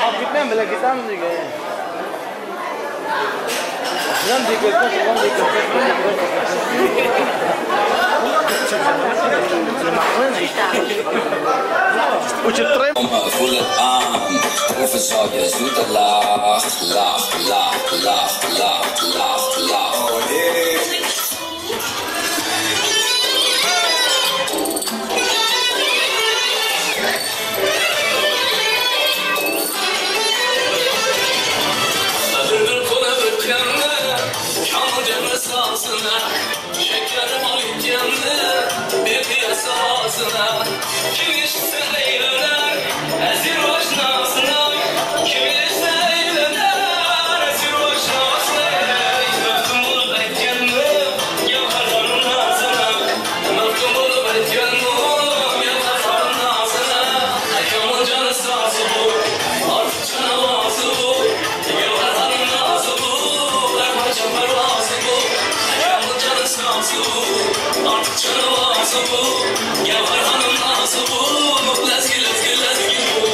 Qolib ketmang, bilan ketamiz degan. Bilan Kim ise eyler, esir başına. Bu Gavhar Hanım nazı bu Lezgi lezgi lezgi bu.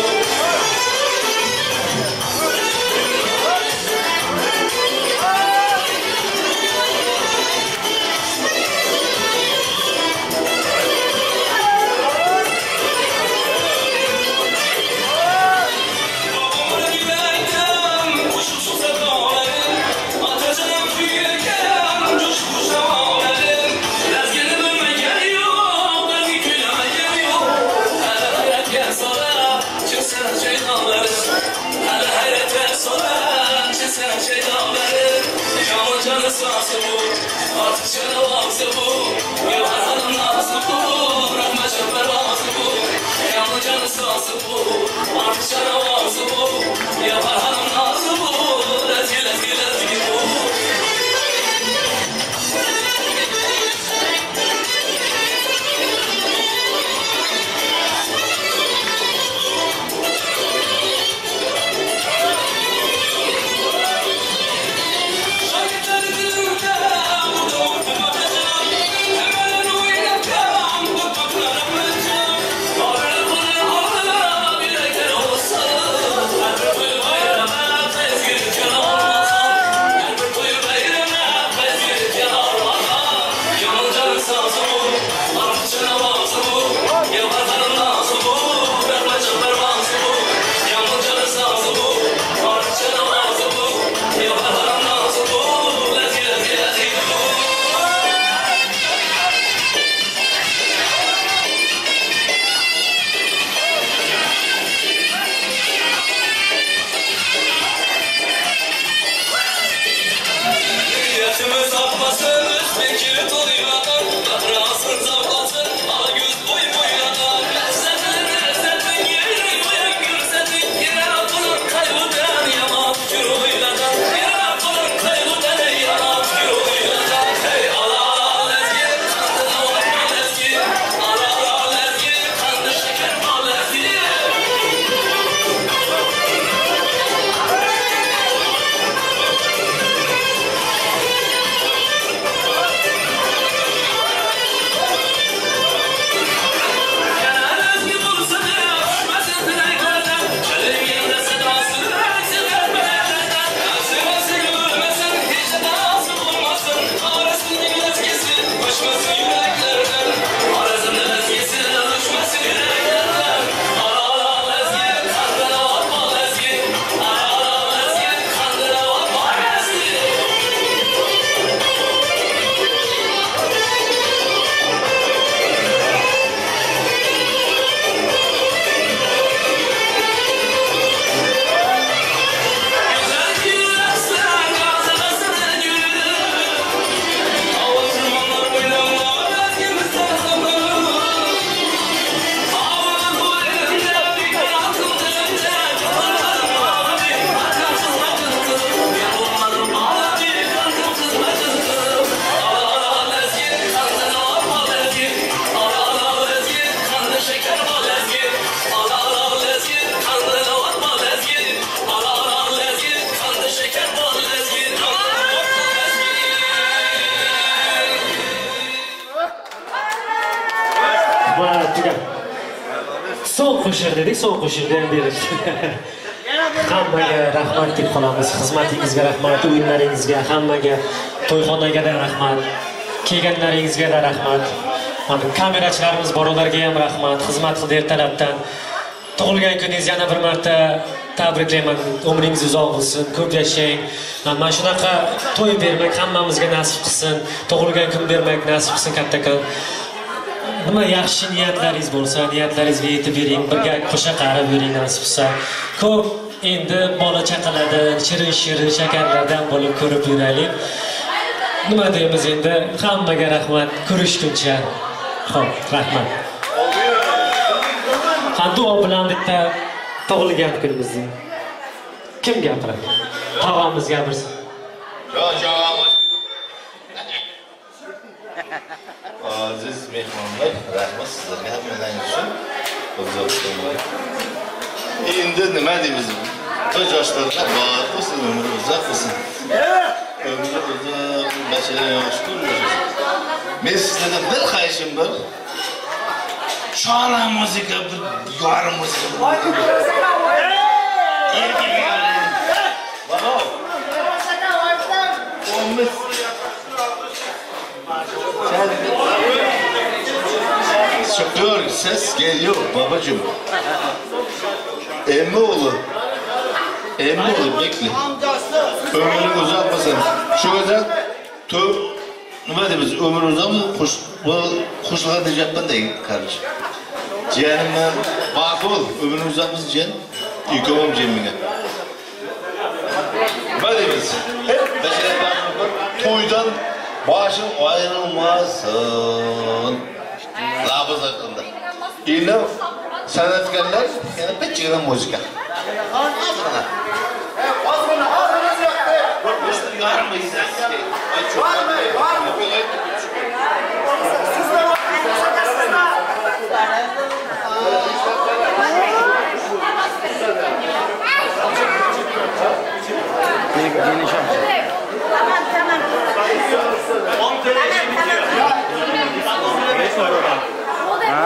Qo'shiq dedik, so'ng qo'shiqni ham berishdi. Hammaga rahmat deb qolamiz. Xizmatingizga rahmat, o'yinlaringizga, hammaga, to'yxonaga da rahmat, kelganlaringizga da rahmat. Mana kamerachilarimiz bor, ularga ham rahmat. Xizmat qildi ertalabdan. Tug'ilgan kuningiz yana bir marta tabriklayman. Umringiz uzoq bo'lsin, ko'p yashang. Mana shunaqa to'y bermak hammamizga nasib qilsin. Tug'ilgan kun bermak nasib qilsin kattakon. Nima yaxshi niyatlaringiz bo'lsa, niyatlaringizga yetib bering, birga qo'sha qarab yuring nasib qilsa. Ko'p endi bola chaqalardan, shirin-shirin shakarlardan bo'lib ko'rib yuraylik. Nima deymiz endi? Hammaga rahmat, ko'rishguncha. Xo'p, rahmat. Ha, duo bilan bitta tug'ilgan kunimizni. Kim gapiradi? Tog'amiz gapirsin. Aziz mehmonlar, rahmat sizlarga hammalaringiz uchun. Endi nima deymiz? To'y yoshlarga bor bo'lsin, umri uzoq bo'lsin. Ömrü uzoq, bashalar yaxshi ko'rinsin. Men sizlardan bir xahishim bor. Chala muzika, bir yarim muzika. Baba. Çıkıyor, ses geliyor babacığım. Emmoğlu. Emmoğlu bekle. Ömrünü uzatmasın. Şu kadar nima deymiz, ömür uzatmasın, qo'shilgan deyapman deydi kardeşim. Jiyanimni ma'qul, ömrünü uzatmasın jiyan, ikkovim jiyan menga. Nima deymiz? To'ydan boshing ayrilmasin. Labız hakkında. Endi san'atkorlar yana pichigina muzika. Ozgina. Ozgina, ozgina yoqdi. Bormi, bormi? Tamam, tamam. Ha?